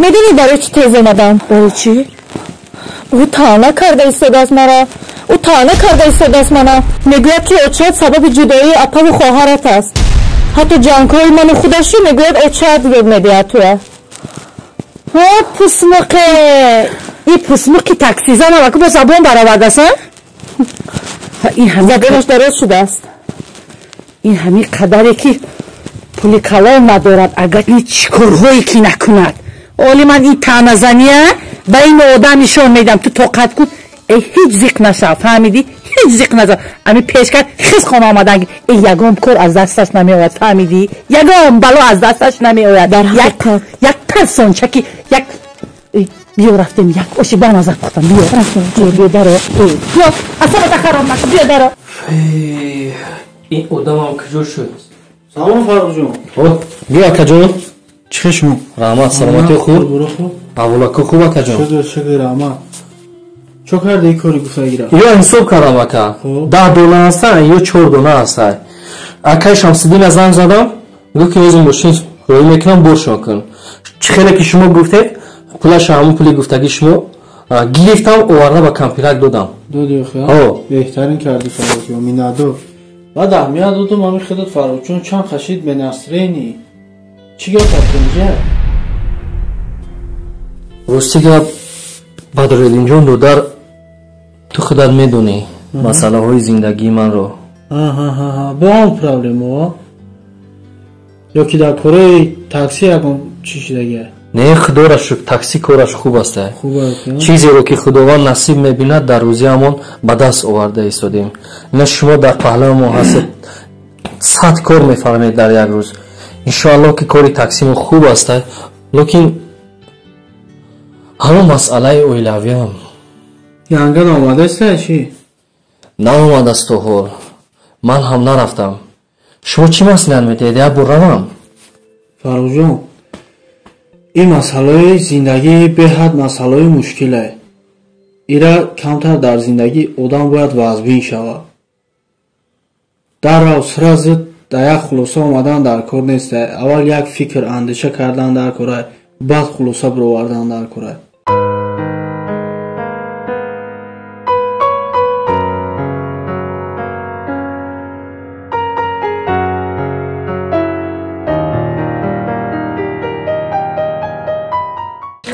Медонӣ барои чӣ тез омадам? Барои чӣ? Ӯ таъна карда истодааст маро. Ӯ таъна карда истодааст мана. Мегӯяд ки очаат сабаби ҷудоии апаву хоҳарат аст. Ҳатто ҷангҳои ману худашро мегӯяд очаат ёд медиҳад туя. Ҳо пусмуқе! Ин пусмуқи таксизан ҳамаку бо забон баровардааст, а? Забонаш дароз шудааст. Ин ҳамин қадаре ки пули калон надорад, агар ин чӣ корҳое ки накунад. Оли ман ин таъназания ба ин одам нишон медиҳам. Ту тоқат кун. Э ҳеҷ зиқ нашав, фаҳмидӣ? Ҳеҷ зиқ нашав. Ами пеш кард, хис хона омадан. Э ягон кор аз дасташ намеояд, фаҳмидӣ? Ягон бало аз дасташ намеояд. Як тарсончаки, як биё рафтем, як оши ба назар пухтам. Биё, биё, биё даро. Биё, асабата хароб накун, биё даро. Ин одамам куҷо шуд? Салом Фарруҳҷон. Биё акаҷон. Чӣ хел шумо? Раҳмат, саломатӣ хуб? Аҳволако хуб акаҷон? Шукр, шукр, раҳмат. Чо карда ин кори гуфтагира? Ё ҳисоб кардам ака. 10 дона ҳастан ё 4 дона ҳастан. Акай Шамсиддина занг задам, гуфт ки ҳозир мошин роҳӣ мекунам, боршон кун. Чӣ хеле ки шумо гуфтед, пулаша ҳамон пули гуфтагии шумо гирифтам, оварда ба кампирак додам. Додӣ охи? Беҳтарин кардӣ Фарруҳҷон, миннатдор. Баъд аҳамият додум ҳамин худат Фарруҳҷон чанд хашид бенасрени. Чӣ гап аст инҷа? Рости гап Бадриддинҷон додар, ту худат медонӣ масъалаҳои зиндагии манро. Бо ҳам проблемао? Ё ки дар кораи такси ягон чӣ шидагия? Не, худоро шукр, такси кораш хуб аст. Чизеро ки Худованд насиб мебинад, дар рӯзиамон ба даст оварда истодем. На шумо дар паҳлаи мо ҳастед, 100 кор мефармед дар як рӯз. Иншоаллоҳ ки кори таксимо хуб аст, лекин ҳамон масъалаи оилавиам. Янга наомадааст чӣ? Наомадааст то ҳол. Ман ҳам нарафтам. Шумо чӣ маслиҳат медиҳед? Як бор равам? Фарруҳҷон, ин масъалаи зиндагӣ беҳад масъалаи мушкиле. Ира камтар дар зиндагӣ одам бояд вазбин шавад. Даррав сразу дар як хулоса омадан дар кор нест. Аввал як фикр андеша кардан дар кора, баъд хулоса бировардан дар кора.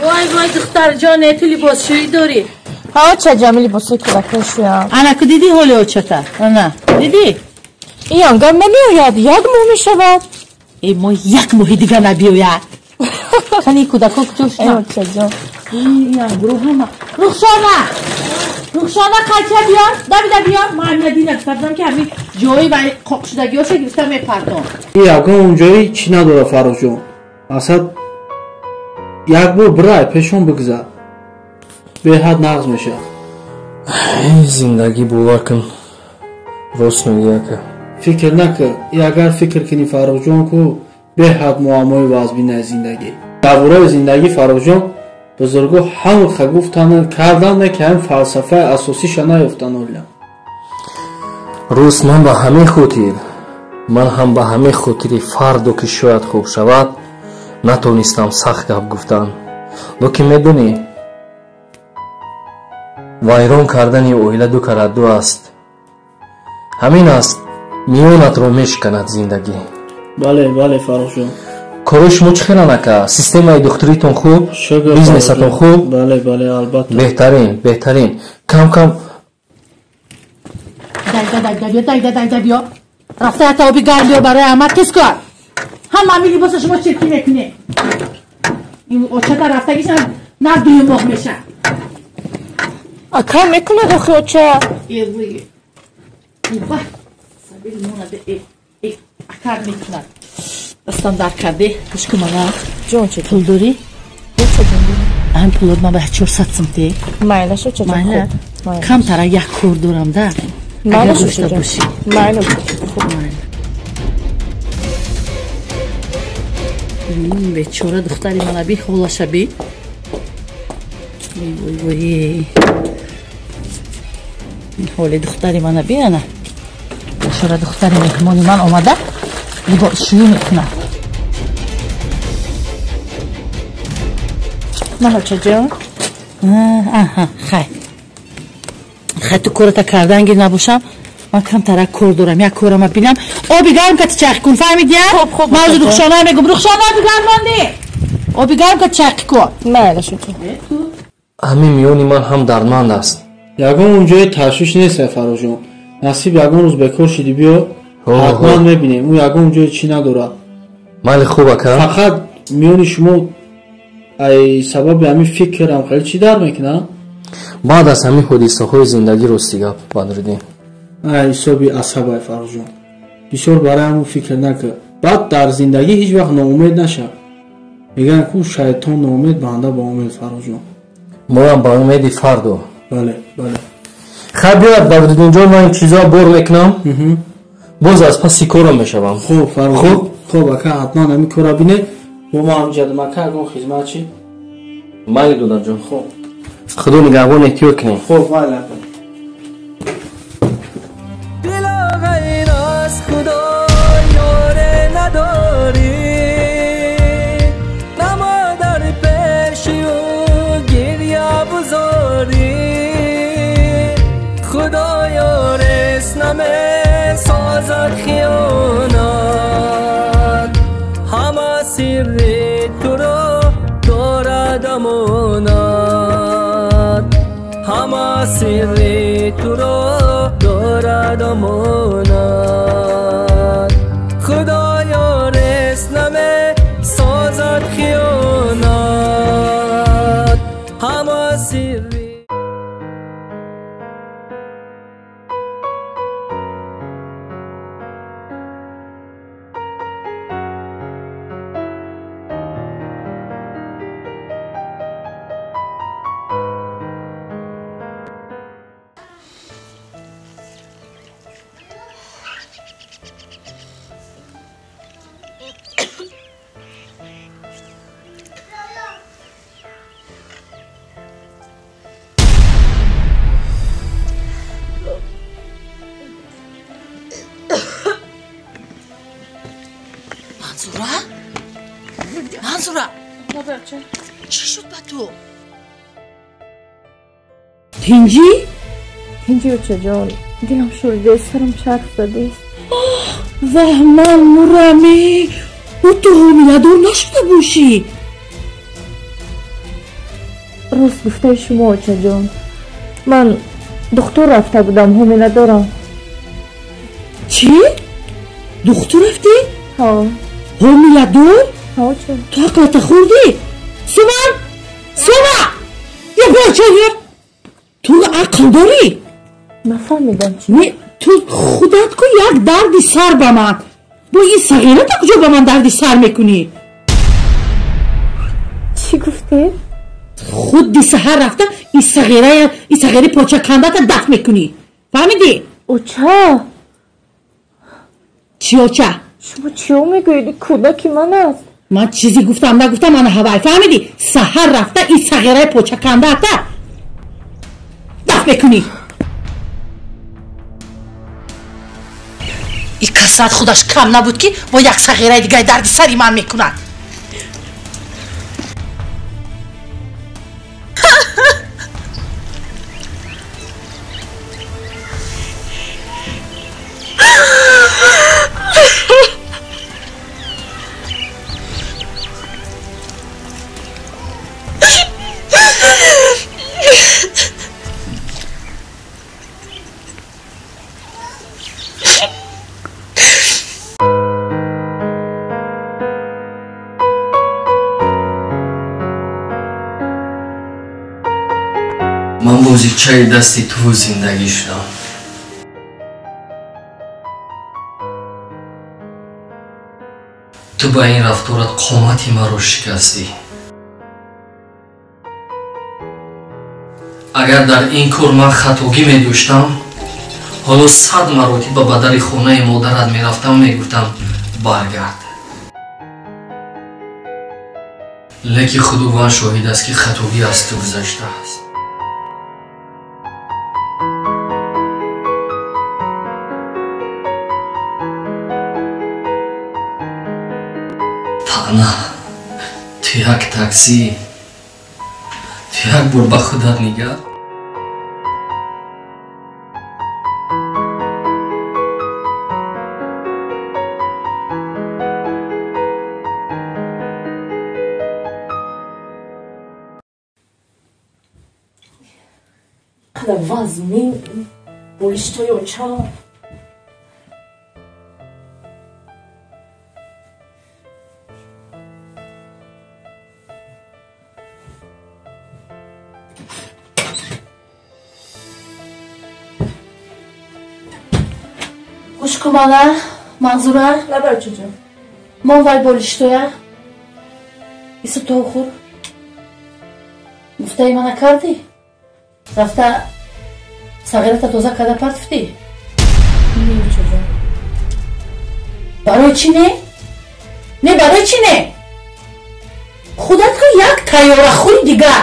Вой вой духтарҷон, ту либосшӯӣ дорӣ? Ҳа, очаҷон, либосҳои кӯдакро шӯям. Ана ку дидӣ ҳоли очата? Ана, дидӣ? Ин ангам намеояд, як моҳ мешавад. Э, мо як моҳи дига набиёяд. Кани кӯдако куҷо шуданд? Очаҷон. Ин гурӯҳ ҳама. Рухшона! Рухшона қайча биёр, давида биёр. Ман ҳамина дина гуфта ки ҳамин ҷои ва қоқшудагиҳоша гирифта мепартом. Ин ягон ҷои чӣ надора Фаррухҷон. Асад як бор бирай пешон бигзар. Беҳад нағз мешавад. Зиндагӣ бовар кун. Рост мегӯӣ ака. Фикр накун. Агар фикр кунӣ Фаррухҷон ку беҳад муаммои вазбинаи зиндагӣ. Дар бораи зиндагӣ Фаррухҷон бузургҳо ҳамха гуфтан кардан не ки ҳамин фалсафаи асосиша наёфтан оля. Рост ман ба ҳамин хотир, ман ҳам ба ҳамин хотири фардо ки шояд хуб шавад, натонистам сахт гап гуфтан. Лекин медонӣ, вайрон кардани оила ду карат ду аст. Ҳамин аст, миёнатро мешиканад зиндагӣ. Бале, бале Фаррухҷон. Корои шумо чӣ хелан ака? Системаи духтуритон хуб? Бизнесатон хуб? Бале, бале, албатта. Беҳтарин, беҳтарин. Кам кам дайда дайда биё, дайда дайда биё. Рафта ята оби гарм биёр барои Аҳмад, тез кор. Ҳама ҳамин либоса шумо чиркӣ мекунед. Ин очата рафтагиш на дуюм моҳ мешавад. Ака мекунад охи оча. Акар мекунад. Дастам дар карде. Гӯш кун мана. Ҷон чӣ? Пул дорӣ? Ҳамин пулот ман ба 400 сум те. Майлаш оча ҷон. Майла. Камтара як кор дорам да. Агар дошта бошӣ. Майла. Хуб майла. Бечора духтари мана би ҳолаша би. Вой вой. Ин ҳоли духтари мана би ана. Бечора духтари меҳмони ман омада либосшӯӣ мекунад. Ман очаҷон. Аҳа, хай. Хай ту кората кардан гир набошам. Ман камтара кор дорам, як корама бинам. Оби гарм кати чайқӣ кун, фаҳмидия? Хуб, хуб. Ман ҳозир Рухшона мегӯм. Рухшона оби гарм монди. Оби гарм кати чайқӣ кун. Майлаш оча. Ҳамин миёни ман ҳам дардманд аст. Ягон ҷои ташвиш нест Фаррухҷон. Насиб ягон рӯз бекор шидӣ биё, ҳатман мебинем. Ӯ ягон ҷои чӣ надорад. Майли хуб ака. Фақат миёни шумо ай сабаби ҳамин фикрам хеле чӣ дар мекунад? Баъд аз ҳамин ҳодисаҳои зиндагӣ рости гап Бадриддин. Ай ҳисоби асабай Фаррухҷон. Бисёр барои ҳамон фикр накун. Баъд дар зиндагӣ ҳеҷ вақт ноумед нашав. Мегӯянд ку шайтон ноумед, банда ба умед Фаррухҷон. Моям ба умеди фардо. Бале, бале. Хай биёяд Бадриддинҷон, ман ин чизҳоро бор мекунам. Боз аз паси корам мешавам. Хуб Фаррухҷон. Хуб ака, ҳатман ҳамин корро бинед. Бо ма ҳамин ҷадам ака, ягон хизмат чӣ? Майли додарҷон. Хуб. Худо нигаҳбон, эҳтиёт кунем. Хуб, майли ака. Дила ғайр аз Худо ёре надорӣ, намо дар пеши ӯ гиря бузорӣ. Худо ёрест намесозад хиёнат, ҳама сирри туро дорад амонат, ҳама сирри туро дорад амонат. Худо ёрест намесозад хиёнат, ҳама сирри Мансура! Чӣ шуд ба ту? Тинҷӣ? Тинҷӣ очаҷон. Дилам шӯридааст, сарам чарх задааст. Ваҳ, ман мураме! Ӯ ту ҳомиладор нашуда бошӣ? Рост гуфтаи шумо очаҷон. Ман духтур рафта будам, ҳомиладорам. Чӣ? Духтур рафтӣ? Ҳо. Ҳомиладор? Ҳо оча. Ту ақлата хӯрдӣ? Ту ту ақл дорӣ? Нафаҳмидам чи. Не, ту худат ку як дарди сар ба ман. Бо ин сағирата куҷо ба ман дарди сар мекунӣ? Чӣ гуфтед? Худи саҳар рафта ин сағирая, ин сағири почакандата дафт мекунӣ. Фаҳмидӣ? Оча! Чӣ оча? Шумо чиё мегӯед? Ин кӯдаки ман аст. Ман чизе гуфтам нагуфтам, ана ҳавай. Фаҳмидӣ? Саҳар рафта ин сағираи почакандата дафт мекунӣ. Ин касрат худаш кам набуд ки бо як сағираи дигари дарди сари ман мекунад. Ман бозичаи дасти ту зиндагӣ шудам. Ту ба ин рафторат қомати маро шикастӣ. Агар дар ин кор ман хатогӣ медоштам, ҳоло 100 маротиба ба дари хонаи модарат мерафтам, мегуфтам баргард. Лекин Худованд шоҳид аст ки хатогӣ аз ту гузаштааст. Таъна, ту як таксӣ, ту як бор ба худат нигар. Қадар вазмин болиштои очам. Гӯш кун мана, Манзура. Лабар чуҷон. Мон вай болиштоя. Ису то хӯр. Гуфтаи мана кардӣ? Рафта сағирата тоза карда партифтӣ? Не, чуҷон. Барои чӣ не? Не, барои чӣ не? Худат ку як тайёрахӯри дигар.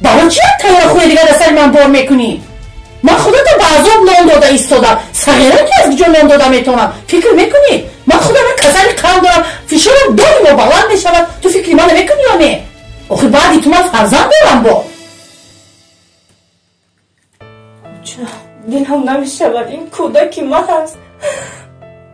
Барои чӣ як тайёрахӯри дигар дар сари ман бор мекунӣ? Ман худата ба азоб нон дода истодам. Сағира ки аз куҷо нон дода метавонам? Фикр мекунӣ? Ман худам касали қанд дорам, фишорам доимо баланд мешавад. Ту фикри мана мекунӣ ё не? Охир баъди ту ман фарзанд дорам бо. Оча, дилам намешавад, ин кӯдаки ман аст.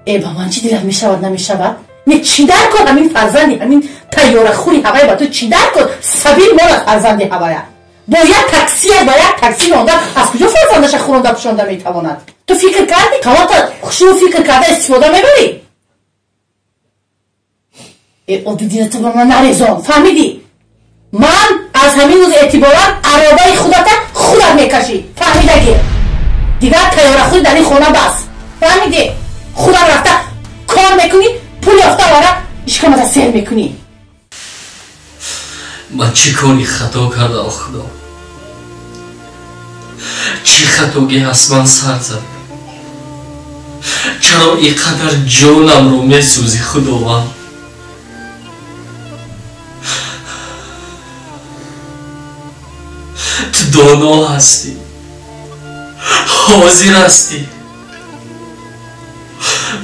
Э, ба ман чӣ дилат мешавад, намешавад? Не, чӣ дар кор ҳамин фарзанди ҳамин тайёрахӯри ҳавай ба ту чӣ дар кор? Сабил мора фарзанди ҳавая. Бо як таксия, ба як такси ронда аз куҷо фарзандаша хӯронда пӯшонда метавонад? Ту фикр кардӣ? Калата хушрӯ фикр карда истифода мебарӣ? Э, одидина ту ба ман нарезон, фаҳмидӣ? Ман аз ҳамин рӯз эътиборан аробаи худата худат мекашӣ, фаҳмидагӣ? Дигар тайёрахӯрӣ дар ин хона бас, фаҳмидӣ? Худат рафта кор мекунӣ, пул ёфта овара ишкамата сер мекунӣ. Ман чӣ кори хато кардам, Худо? Чӣ хатогӣ аз ман сар зад? Чаро ин қадар ҷонамро месӯзӣ, Худованд? Ту доно ҳастӣ, ҳозир ҳастӣ.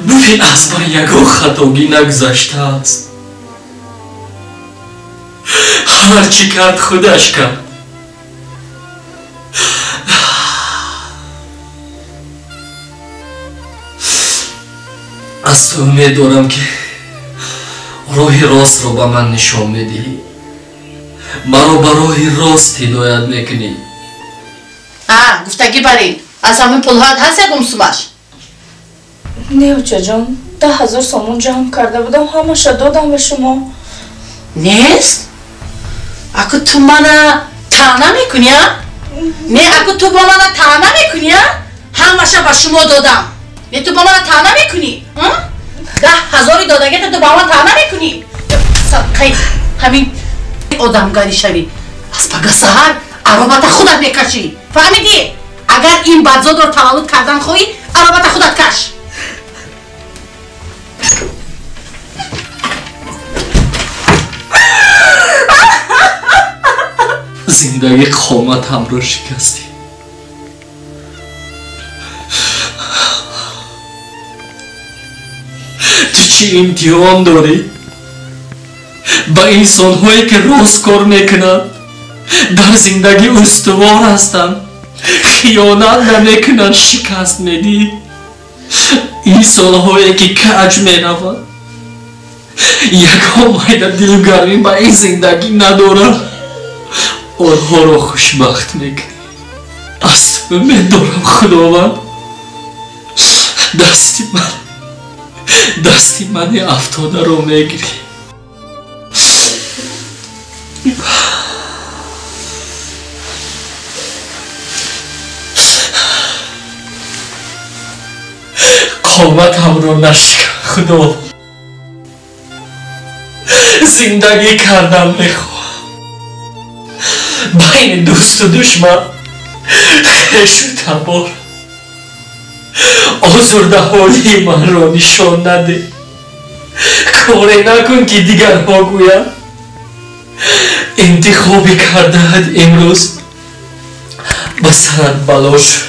Бибин, аз ман ягон хатогӣ нагузаштааст. Ҳар чӣ кард худаш кард. Аз ту умед дорам ки роҳи ростро ба ман нишон медиҳӣ, маро ба роҳи рост ҳидоят мекунӣ. Гуфтагӣ барин, аз ҳамин пулҳоят ҳаст ягон сумаш? Не, очаҷон, 10 000 сомон ҷамъ карда будам, ҳамаша додам ба шумо. Нест? Аку ту мана таъна мекунӣ, а? Не, аку ту бо мана таъна мекунӣ, а? Ҳамаша ба шумо додам. Не, ту бо мана таъна мекунӣ? 10,000 додагита ту ба ман таъна мекунӣ? Садқаи ҳамин одамгарӣ шавӣ. Аз пага саҳар аробата худат мекашӣ. Фаҳмидӣ? Агар ин бадзодро таваллуд кардан хоҳӣ, аробата худат каш. Зиндагӣ қоматамро шикастӣ. Ту чӣ имтиҳон дорӣ? Ба инсонҳое ки рост кор мекунанд, дар зиндагӣ устувор ҳастанд, хиёнат намекунанд, шикаст медиҳӣ. Инсонҳое ки каҷ мераванд, ягон майда дилгармӣ ба ин зиндагӣ надоранд, онҳоро хушбахт мекунӣ. Аз ту умед дорам, Худованд. Дасти мани афтодаро мегирӣ. Қоматамро нашикан, Худо. Зиндагӣ кардан мехоҳам. Байни дӯсту душман, хешу табор. Озурдаҳолии манро нишон наде. Коре накун ки дигарҳо гӯянд. Интихобе кардаат имрӯз ба сарат бало шуд.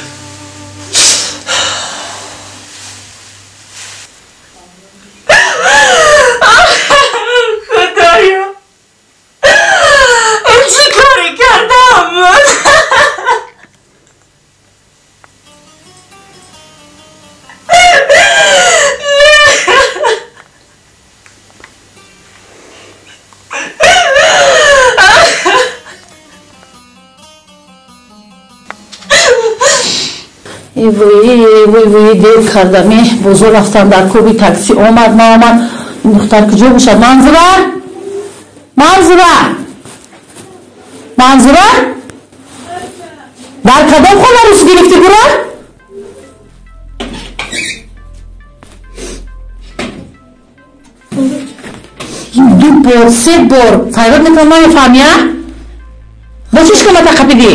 Худоё, чӣ коре кардам? Вой, вой, дер кардам. Бозор рафтам, дар коби такси омад, наомад. Ин духтар куҷо бошад? Манзура, Манзура, Манзура, дар кадом хона рӯз гирифтӣ, бура? Ду бор, се бор файрод мекунам, намефаҳмӣ, а? Бо чӣ шикомата қапидӣ?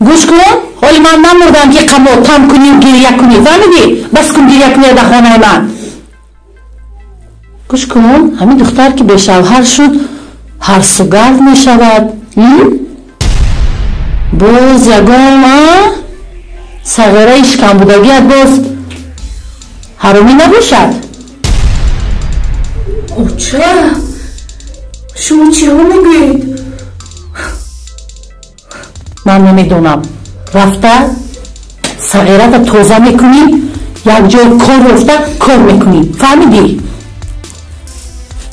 Гӯш кун, ҳоли ман намурдам ки там кунӣ, гиря кунӣ, фаҳмидӣ? Бас кун гиря кунӣ дар хонаи ман. Гӯш кун, ҳамин духтар ки бешавҳар шуд, ҳарсугард мешавад. Боз ягон сағираи шикамбудагият боз ҳаромӣ набошад. Оча, шумо чиҳо мегӯед? Ман намедонам. Рафта сағирата тоза мекунӣ, як ҷой кор ёфта кор мекунӣ. Фаҳмидӣ?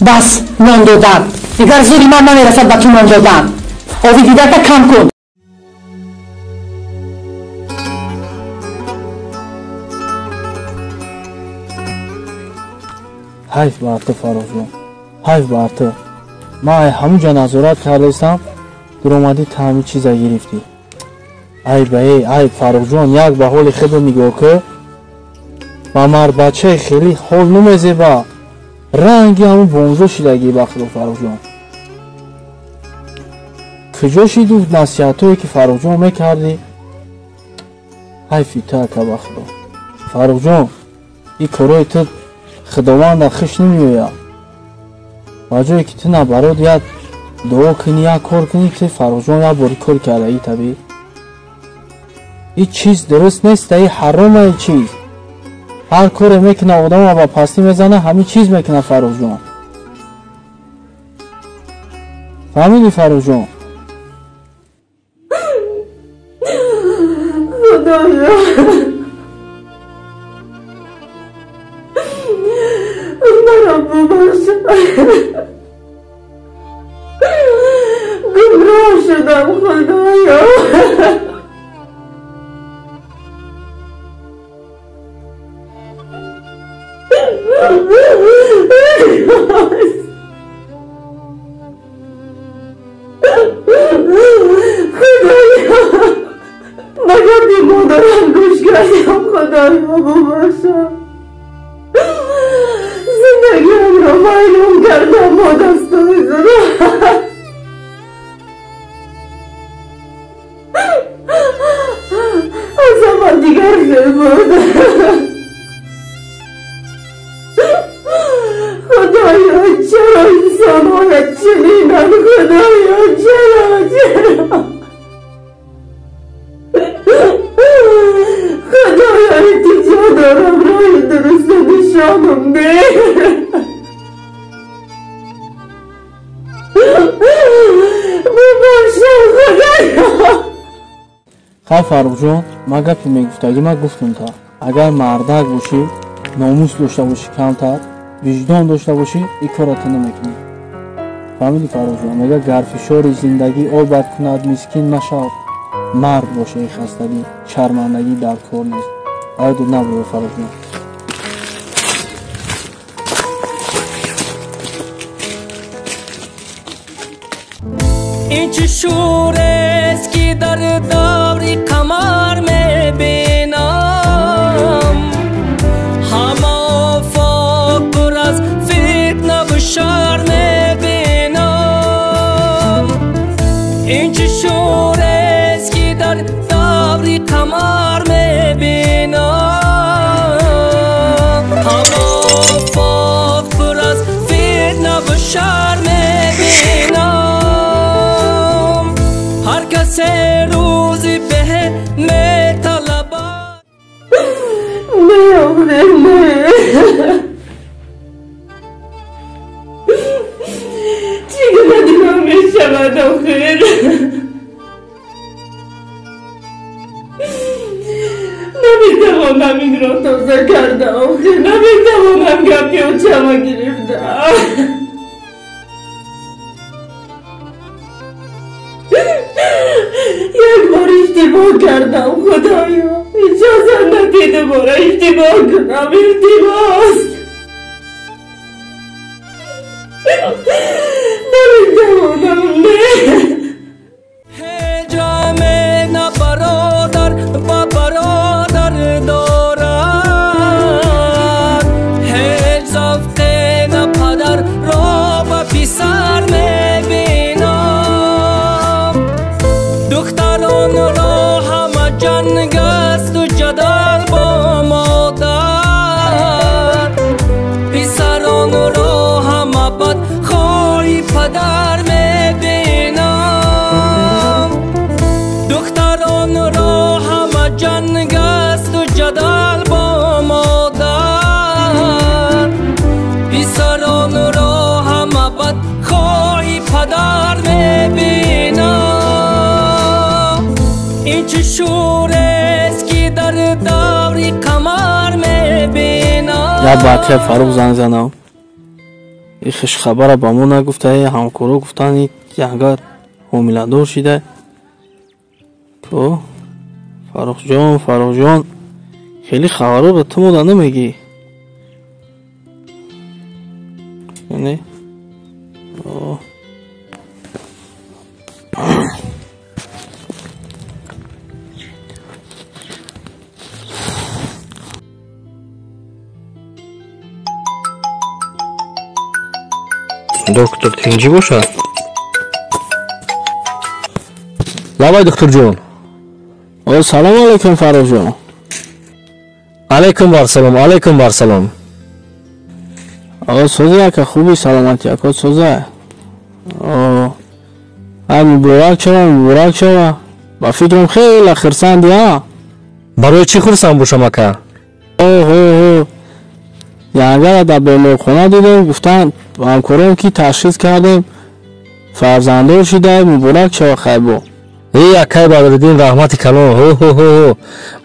Бас нон додан. Дигар зури ман намерасад ба ту нон додан. Ови дидата кам кун. Ҳайф бар ту, Фаррухҷон, ҳайф бар ту. Ман ҳамун ҷо назорат кардастам, дуромадӣ та ҳамин чиза гирифтӣ. Айб, айб, Фаррухҷон, як ба ҳоли худо нигоҳ кун. Ба мардбачаи хеле ҳол намезеба. Ранги ҳамун бонзо шидагӣ ба худо, Фаррухҷон. Куҷо шиду насиҳатҳое ки Фаррухҷон мекардӣ? Ҳайфи ту, ака, ба худо. Фаррухҷон, ин корои ту худованда хуш намеояд. Ба ҷое ки ту набарод як дуо кунӣ, як кор кунӣ, ту Фаррухҷон як бори кор кардагӣ табиӣ. Ин чиз дуруст нест, ин ҳарома ин чиз. Ҳар коре мекуна одама ба пастӣ мезана, ҳамин чиз мекуна Фаррухҷон. Фаҳмидӣ, Фаррухҷон? Худоё, маро бубахш. Гумроҳ шудам, Худоё. Худоё, ба гапи модарам гӯш кардам. Худоё, бубахшам. Зиндагиамро вайрон кардам бо дастои худам. Аз ҳама дигар хел буд. Худоё, чаро инсонҳоят чунинанд? Худоё, чаро, чаро? Худоё, илтиҷо дорам, роҳи дуруста нишонам деҳ. Бубахшам, Худоё. Ха, Фаррухҷон, ман гапе мегуфтагӣ ман гуфтум та. Агар мардак бошӣ, номус дошта бошӣ, камтар виҷдон дошта бошӣ, ин корро ту намекунӣ. Фаҳмидӣ, Фаррухҷон? Мега гар фишори зиндагӣ обат кунад, мискин машав, мард боша. Ин хастагӣ, шармандагӣ дар кор нест. Айду набуро, Фаррухҷон. Ин чӣ шӯрест, ки дар даври қамар мебинам? Ҳама офоқ пур аз фитнаву шар мебинам. Ин чӣ шӯрест, ки дар даври қамар мебинам? Ҳама офоқ пур аз фитнаву шар мебинам. Ҳар касе рӯзи беҳ металабад. Не, охир, не. Чӣ гуна дилам мешавад, охир? Наметавонам инро тоза карда, охир. Наметавонам гапи очама гирифта. Як бор иштибоҳ кардам, Худоё. Иҷозат надӣ дубора иштибоҳ кунам. Илтимос. Наметавонам, не. Ҳеҷ ҷаме на бародар ба бародар дорад, ҳеҷ завқе на падарро ба писар мебинам. Духтаронро ҳама ҷанг асту ҷадал бо модар, писаронро ҳама бадхоҳи падар мебинам. Духтаронро ҳама ҷанг асту ҷадал бо модар, писаронро ҳама бадхоҳи падар мебинам. Ин чӣ шӯрест, ки дар даври қамар мебинам? Як бача Фаррух занг занам. И хушхабара ба мо нагуфта, ҳамкоро гуфтанд, ягар ҳомиладор шида. То Фаррухҷон, Фаррухҷон, хеле хабаро ба ту мода намегӣ. Не? Доктор тинҷӣ бошад? Лабай, духтурҷон. О, салом алейкум, Фаррухҷон. Алейкум барсалом, алейкум барсалом. О, соза, ака, хуби, саломатӣ, ака, соза. О, ай, муборак шава, муборак шава. Ба фикрам хеле хурсанди, а? Барои чӣ хурсанд бошам, ака? Оҳо, янгара дар беморхона дидем, гуфтанд ҳамкорон, ки ташхис кардем, фарзанддор шида, муборак шава, хайбо. Эй, акай Бадриддин, раҳмати калон. Ҳо ҳо ҳо ҳо,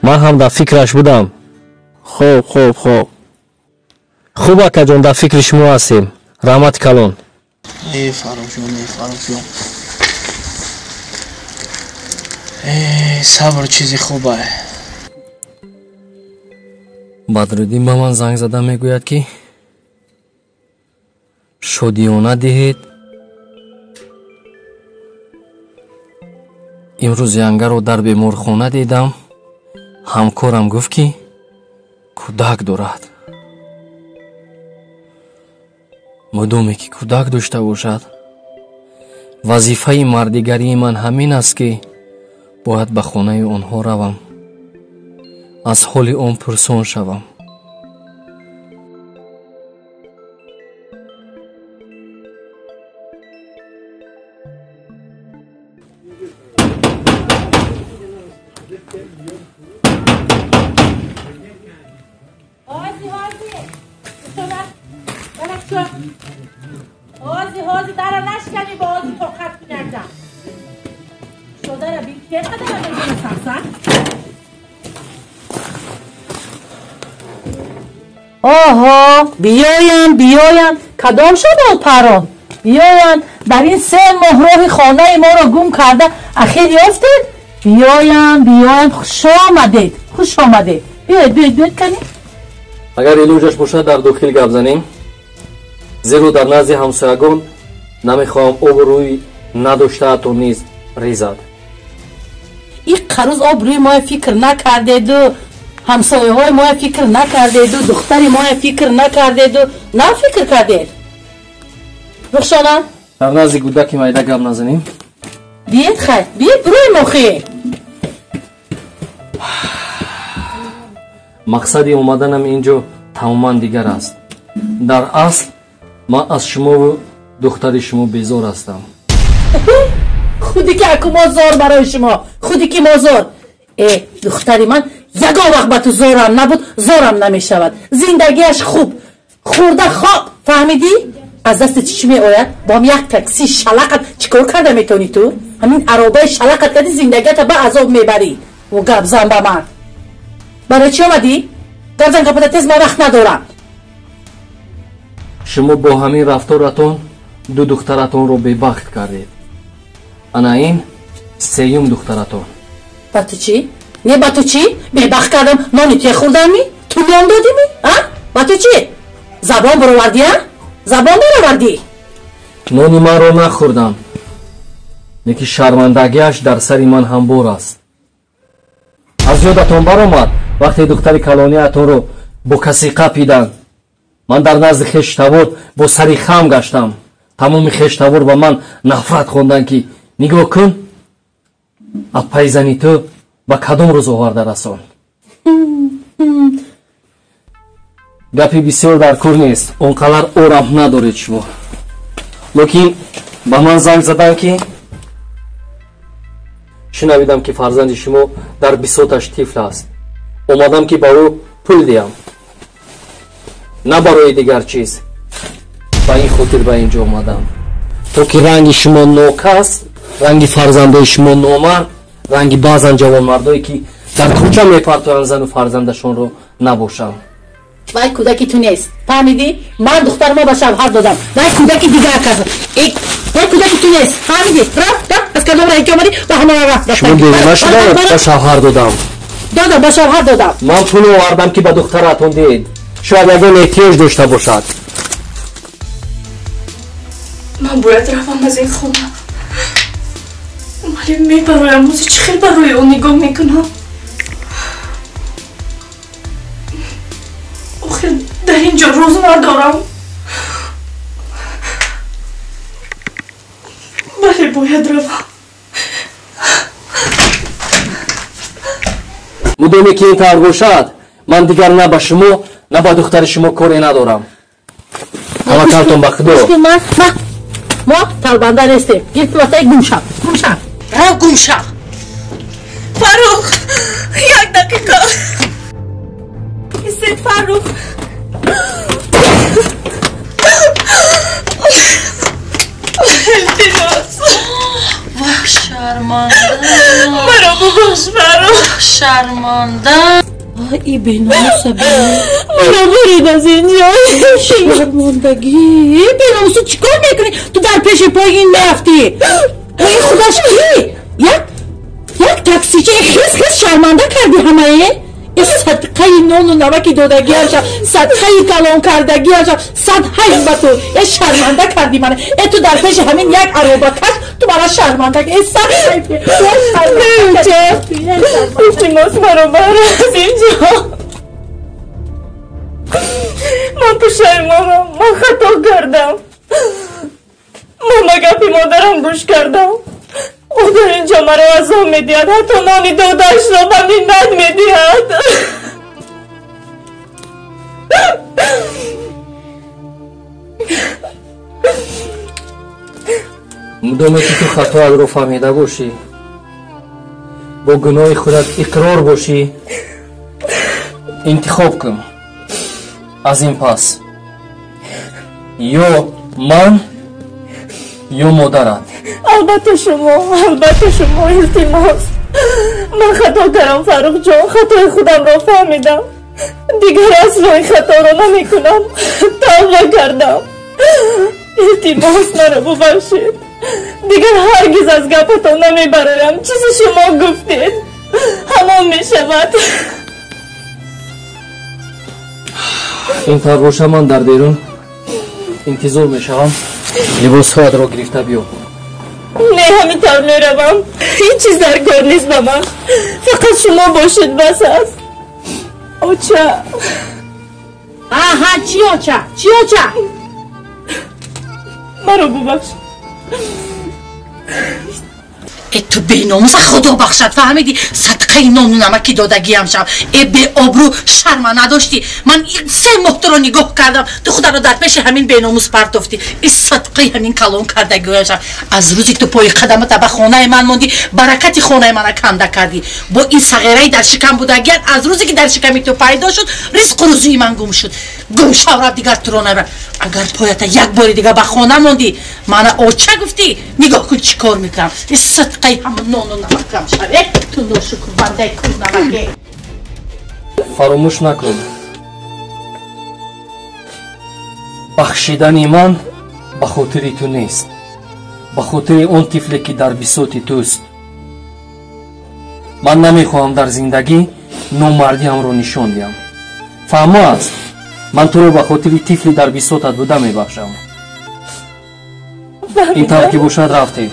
ман ҳам дар фикраш будам. Хуб, хуб, хуб. Хуб, акаҷон, дар фикри шумо ҳастем. Раҳмати калон. Эй, Фаррухҷон, эй, Фаррухҷон, сабр чизи хубае. Бадриддин ба ман занг зада мегӯяд, ки шодиёна диҳед. Имрӯз янгаро дар беморхона дидам. Ҳамкорам гуфт, ки кӯдак дорад. Мудоме ки кӯдак дошта бошад, вазифаи мардигарии ман ҳамин аст, ки бояд ба хонаи онҳо равам, аз ҳоли он пурсон шавам. Оҳо, биёянд, биёянд, кадом шуд парон? Биёянд, дар ин 3 моҳ роҳи хонаи моро гум карда ахир ёфтед? Биёянд, биёянд, хуш омадед, хуш омадед. Биёед, биёед, биёед кани. Агар илоҷаш бошад, дар дохил гап занем, зеро дар назди ҳамсоягон намехоҳам обрӯи надоштаатон низ резад. Ин қарӯз обрӯи моя фикр накардеду, ҳамсояҳои моя фикр накардеду, духтари моя фикр накардеду, на фикр кардед. Рухшона? Дар назди кӯдаки майда гап назанем. Биед хай, биед бирӯем охи. Мақсади омаданам инҷо тамоман дигар аст. Дар асл ман аз шумову духтари шумо безор ҳастам. Худи ки аку мо зор барои шумо, худи ки мо зор. Э, духтари ман ягон вақт ба ту зорам набуд, зорам намешавад. Зиндагиаш хуб, хӯрда хоб, фаҳмидӣ? Аз дасти чӣ меояд? Бо ҳам як такси шалақат чӣ кор карда метавонӣ ту? Ҳамин аробаи шалақат кардӣ, зиндагиата ба азоб мебарӣ. О, гап зан ба ман. Барои чӣ омадӣ? Гап зан, гапата тез, ман вақт надорам. Шумо бо ҳамин рафторатон ду духтаратонро бебахт кардед. Ана ин сеюм духтаратон. Ба ту чӣ? Не, ба ту чӣ? Бебахт кардам, нони те хӯрдами? Ту нон додими? А? Ба ту чӣ? Забон баровардӣ, а? Забон баровардӣ? Нони манро нахӯрдам, лекин шармандагиаш дар сари ман ҳамбор аст. Аз ёдатон баромад вақте духтари калониатонро бо касе қапиданд. Ман дар назди хештавор бо сари хам гаштам. Тамоми хештавор ба ман нафрат хонданд, ки нигоҳ кун, аппаи зани ту ба кадом рӯз оварда расон. Гапи бисёр дар кор нест, он қадар орам надоред шумо. Лекин ба ман занг заданд, ки шунавидам, ки фарзанди шумо дар бисоташ тифл аст. Омадам, ки ба ӯ пул диҳам, на барои дигар чиз. Ба ин хотир ба инҷо омадам, то ки ранги шумо нокас, ранги фарзандои шумо номард, ранги баъзан ҷавонмардое, ки дар кӯча мепартоянд зану фарзандашонро, набошам. Вай кӯдаки ту нест, фаҳмидӣ? Ман духтармо ба шавҳар додам, вай кӯдаки дигар кас. Вай кӯдаки ту нест, фаҳмидӣ? Рафт, рафт, аз кадом раҳи ки омадӣ, ба ҳамон рафт. Шумо девона шудаед? Ба шавҳар додам. Додам, ба шавҳар додам. Ман пул овардам, ки ба духтаратон диҳед, шояд ягон эҳтиёҷ дошта бошад. Ман бояд равам аз ин хона. Вале мебароям, бози чӣ хел барои ӯ нигоҳ мекунам? Охир дар ин ҷо рӯз надорам. Бале, бояд равам. Мудоме ки ин тавр бошад, ман дигар на ба шумо, на ба духтари шумо коре надорам. Таваккалтон ба Худо. Мо талбанда нестем. Гир пулатаи гум шав, гум шав, рав гум шав. Фаррух, як дақиқа. Истед, Фаррух. Илтимос. Вах, шарманда. Маро бубахш, Фаррух. Шарманда. И беномуса бин. Маро бурид аз инҷо. Шармандагӣ. Беномусу чӣ кор мекунӣ? Ту дар пеши пои ин мерафтӣ. Ин худаш кӣ? Як таксичи хис хис шарманда кардӣ ҳамае? Садқаи нону намаки додагиаша, садқаи калон кардагиаша, сад ҳайф ба ту. Э, шарманда кардӣ мана. Э, ту дар пеши ҳамин як аробакаш ту Ту мара шарманда не, илтимос, маро бар аз инҷо. Ман пушаймонам, ман хато кардам. Ман ба гапи модарам гӯш кардам. Ӯ дар инҷо маро азоб медиҳад, ҳатто нони додаашро ба миннат медиҳад. Мудоме ки ту хатоатро фаҳмида бошӣ, бо гуноҳи худат иқрор бошӣ, интихоб кун. Аз ин пас ё ман, ё модарат. Албатта шумо, албатта шумо. Илтимос, ман хато кардам, Фаррухҷон, хатои худамро фаҳмидам. Дигар асло ин хаторо намекунам. Тавба кардам. Илтимос, маро бубахшед. Дигар ҳаргиз аз гапатон намебароям. Чизи шумо гуфтед, ҳамон мешавад. Ин тавр боша, ман дар берун интизор мешавам. Либосҳоятро гирифта биё. Не, ҳамин тавр меравам. Ҳеҷ чиз дар кор нест ба ман. Фақат шумо бошед, бас аст. Оча. Аҳа, чӣ оча, чӣ оча? Маро бубахш. Э, ту беномуса, худо бахшад, фаҳмидӣ? Садқаи нону намаки додагиам шав. Э, беобрӯ, шарма надоштӣ? Ман 3 моҳ туро нигоҳ кардам, ту хударо дар пеши ҳамин беномус партофтӣ. И садқаи ҳамин калон кардагиам шав. Аз рӯзе ту пои қадамата ба хонаи ман мондӣ, баракати хонаи мана канда кардӣ. Бо ин сағираи дар шикам будагият, аз рӯзе ки дар шиками ту пайдо шуд, ризқу рӯзии ман гум шуд. Гум шав, рафт, дигар туро набар. Агар поята як бори дига ба хона мондӣ, мана оча гуфтӣ, нигоҳ кун чӣ кор мекунам. И садқаи ҳамон нону намакам шав. Э, ту ношукр, бандаи кун намаке. Фаромӯш накун, бахшидани ман ба хотири ту нест, ба хотири он тифле ки дар бисоти туст. Ман намехоҳам дар зиндагӣ номардиамро нишон диҳам. Фаҳмо аст, ман туро ба хотири тифли дар бисотат буда мебахшам. Ин тавр ки бошад, рафтем.